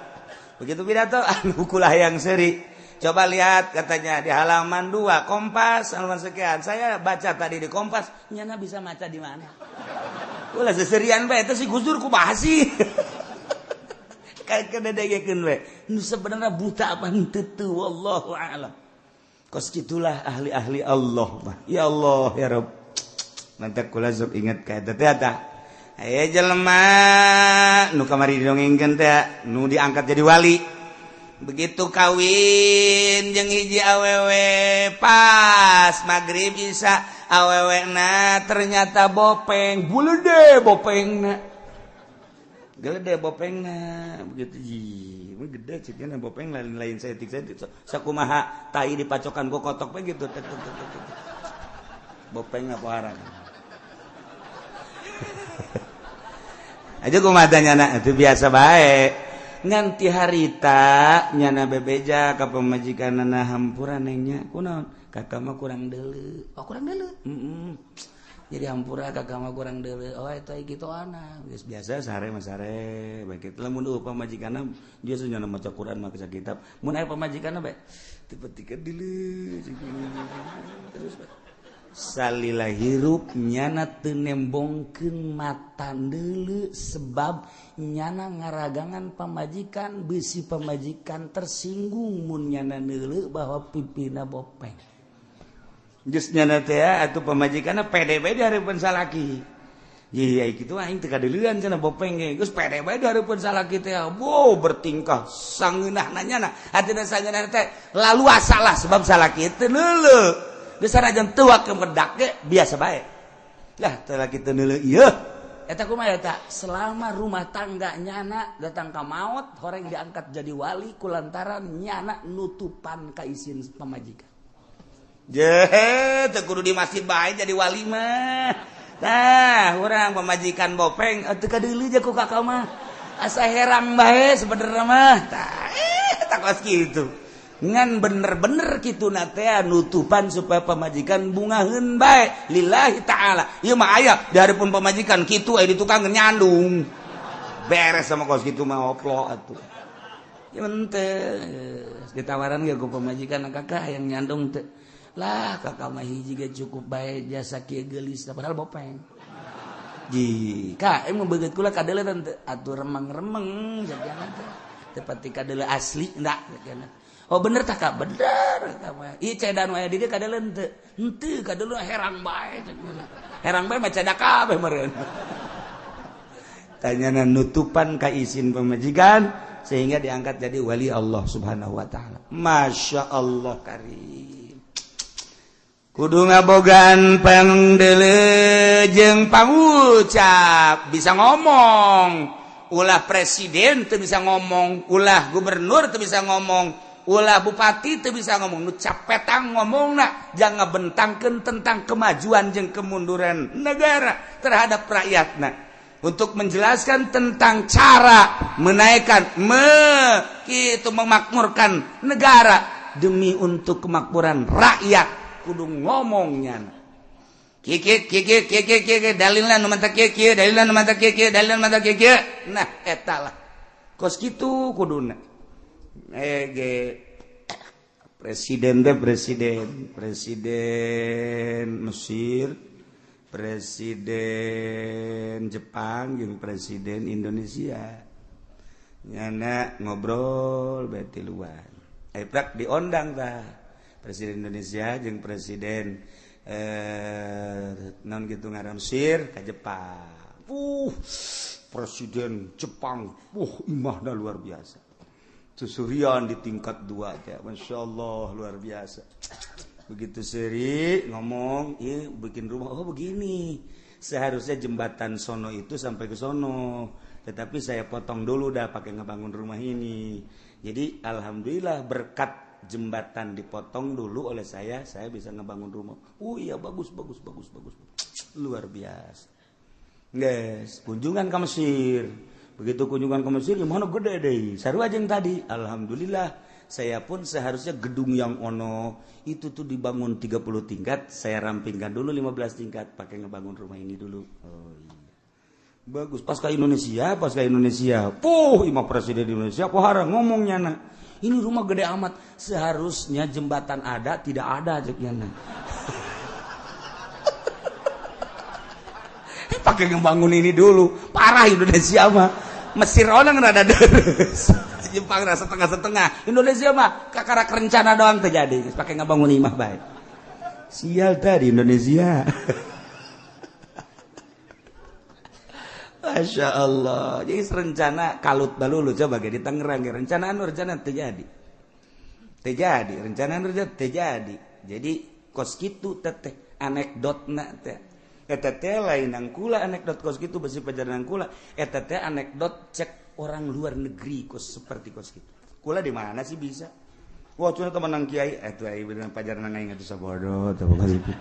Begitu pidato anu kula yang seri. Coba lihat katanya di halaman 2 Kompas halaman sekian. Saya baca tadi di Kompas, nyana bisa maca di mana? Ulah seserian bae eta si Gus Dur kumaha sih? Kayak kededegekeun we. Nu sebenarnya buta apa henteu teu wallahu a'lam. Kos kitulah ahli-ahli Allah mah. Ya Allah ya Rabb. Nanti kula sok ingat ka eta teh tah. Aya jelema nu kamari didongengkeun teh nu diangkat jadi wali. Begitu kawin jeung hiji awewe pas magrib isya awewena ternyata bopeng, bulede bopengna. Gede bopengna begitu ih, gede cekna bopeng lain-lain saeutik-saeutik. Sakumaha tai dipacokan ku kotok we gitu. Bopengna poharan. Aja kumaha nyana itu biasa bae. Nganti harita nyana bebeja ka pamajikanana hampura neng nya kunaon kakak mah kurang deuleu. Oh kurang deuleu. Jadi hampura kakak mah kurang deuleu. Oh eta kitu ana. Geus biasa sare mah sare bae kitu. Lamun eueuh pamajikanna dia nyana maca Quran maca kitab. Mun aya pamajikanna bae tipe-tipe deuleu terus bae. Salila hirup nyana teu nembongkeun mata deuleu sebab nyana ngaragangan pamajikan bisi pamajikan tersinggung mun nyana neuleu bahwa pipina bopeng. Geus nyana teh atuh pamajikanna pede bae di hareupeun salaki. Iya kitu aing teu kadeuleuan cenah bopeng ge. Geus pede bae di hareupeun salaki teh. Wow bertingkah sangeunahna nyana. Hatina sangeunahna teh laluasa lah sebab salaki teu neuleu. Geus sanajan teu ke medak ge biasa bae. Lah teu laki teu neuleu ieu. Eta kumaha eta? Selama rumah tangga nyana datang ka maot horeng diangkat jadi wali kulantaran nyana nutupan ka isin pamajikan.
Je, teu kudu di masjid bae jadi wali mah. Tah, urang pamajikan bopeng teu kadeuleu je ku kakak mah. Asa herang bae sebenarnya mah. Tah, tak kos kitu. Ngan bener-bener kitu na teh nutupan supaya pamajikan bungaheun bae lillahi ta'ala. Ieu mah aya di hareupeun pamajikan kitu aya di tukang nyandung. Beres sama kos kitu mah oplo atuh. Ya ente ditawaran ge ku pamajikan kakak yang nyandung teh. Lah kakak mah hiji ge cukup bae jasa kieu geulis padahal bopeng. Ji, ka emang beungeut kula kadeuleu teh atuh remeng-remeng jadiana teh. Teu pati kadeuleu asli ndak jadiana. Oh bener tah ka bener eta mah. Ieu cedan wae di dieu kadeuleu henteu. Henteu kadeuleu herang bae jadiana. Herang bae mah cedak kabeh meureun.
Tanyana nutupan ka izin pamajikan sehingga diangkat jadi wali Allah Subhanahu wa taala. Masya Allah karim. Kudu ngabogaan pangdeuleu jeung pangucap, bisa ngomong. Ulah presiden teu bisa ngomong, ulah gubernur teu bisa ngomong, ulah bupati teu bisa ngomong. Nu capetang ngomongna jangan bentangkeun tentang kemajuan jeung kemunduran negara terhadap rakyatna. Untuk menjelaskan tentang cara menaikkan kitu memakmurkan negara demi untuk kemakmuran rakyat. Kudu ngomongnya kiki kiki kiki kiki dalilna nu mantap kieu dalilna nu mantap kieu dalilna nu mantap kieu. Nah eta lah kos kitu kuduna ge presiden teh presiden presiden Mesir, presiden Jepang jeung presiden Indonesia nyana ngobrol bae tiluan prak diondang tah Presiden Indonesia jeung presiden non gitu ngaran Mesir ka Jepang. Presiden Jepang, imahna luar biasa. Susurian di tingkat 2 teh, Masya Allah luar biasa. Begitu seri ngomong, ieu bikin rumah, oh begini. Seharusnya jembatan sono itu sampai ke sono, tetapi saya potong dulu dah pakai ngebangun rumah ini. Jadi alhamdulillah berkat jembatan dipotong dulu oleh saya bisa ngebangun rumah. Oh iya bagus bagus bagus bagus. Luar biasa. Guys, kunjungan ke Mesir. Begitu kunjungan ke Mesir gimana gede deh. Sarua jeung tadi. Alhamdulillah saya pun seharusnya gedung yang ono itu tuh dibangun 30 tingkat, saya rampingkan dulu 15 tingkat pakai ngebangun rumah ini dulu. Oh iya. Bagus pas ke Indonesia, pas ke Indonesia. Puh, imah presiden Indonesia pohara ngomongnya na. Ini rumah gede amat, seharusnya jembatan ada, tidak ada ceknya. Pakai ngebangun ini dulu, parah Indonesia mah. Mesir orang rada deres, Jepang rasa setengah-setengah. Indonesia mah kakarak rencana doang terjadi, pakai ngebangun imah baik. Sial tadi Indonesia. Masya Allah. Jadi rencana kalut balulu coba ge di Tangerang ge rencana anu rencana terjadi. Terjadi, rencana anu rencana terjadi. Jadi kos kitu teteh anekdotna teh. Eta teh lain nang kula anekdot kos kitu besi pajaran kula. Eta teh anekdot cek orang luar negeri kos seperti kos kitu. Kula di mana sih bisa? Wah, cuma teman nang kiai atuh ai bener pajaran aing atuh sabodo teh kos kitu.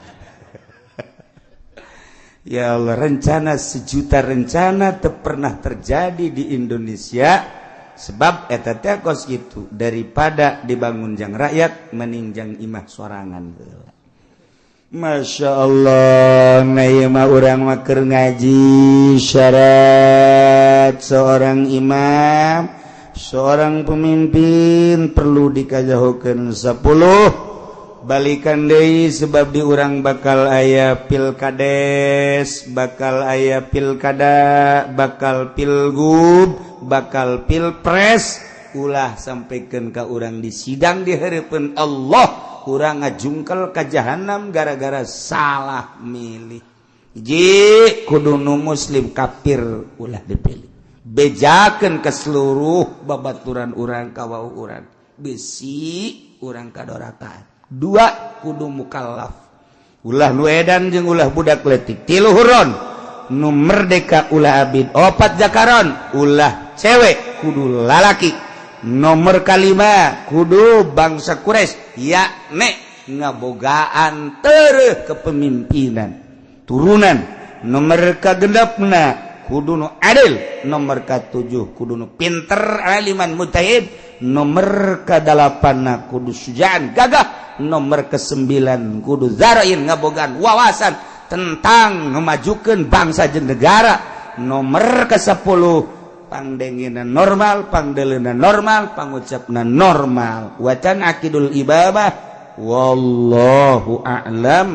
Ya Allah, rencana sejuta rencana teu pernah terjadi di Indonesia sebab eta teh kos kitu daripada dibangun jang rakyat mending jang imah sorangan heula. Masya Allah, ieu mah urang mah keur ngaji syarat seorang imam, seorang pemimpin perlu dikajahokeun 10 balikan deui sebab di urang bakal aya pilkades, bakal aya pilkada, bakal pilgub, bakal pilpres. Ulah sampaikan ka urang di sidang di hareupeun Allah, urang ngajungkel ka jahanam gara-gara salah milih. Hiji kudu nu muslim kafir ulah dipilih. Bejakeun ke seluruh babaturan urang ka wau urang. Besi urang kadorakaan. 2 kudu mukallaf ulah nu edan jeung ulah budak leutik. 3 huron nu merdeka ulah abid. 4 jakaron ulah cewek kudu lalaki. Nomor kalima kudu bangsa Quraisy yakni Ngabogaan tereh kepemimpinan turunan. Nomor kagenepna kudu nu adil. Nomor ka-7 kudu nu pinter, aliman mujtahid. Nomor ka-8 kudu sujaan, gagah. Nomor ke-9 kudu zarain, ngabogaan wawasan tentang memajukan bangsa jeung negara. Nomor ke-10 pangdengina normal, pangdelena normal, pangucapna normal. Wa tan'aqidul imamah. Wallahu a'lam.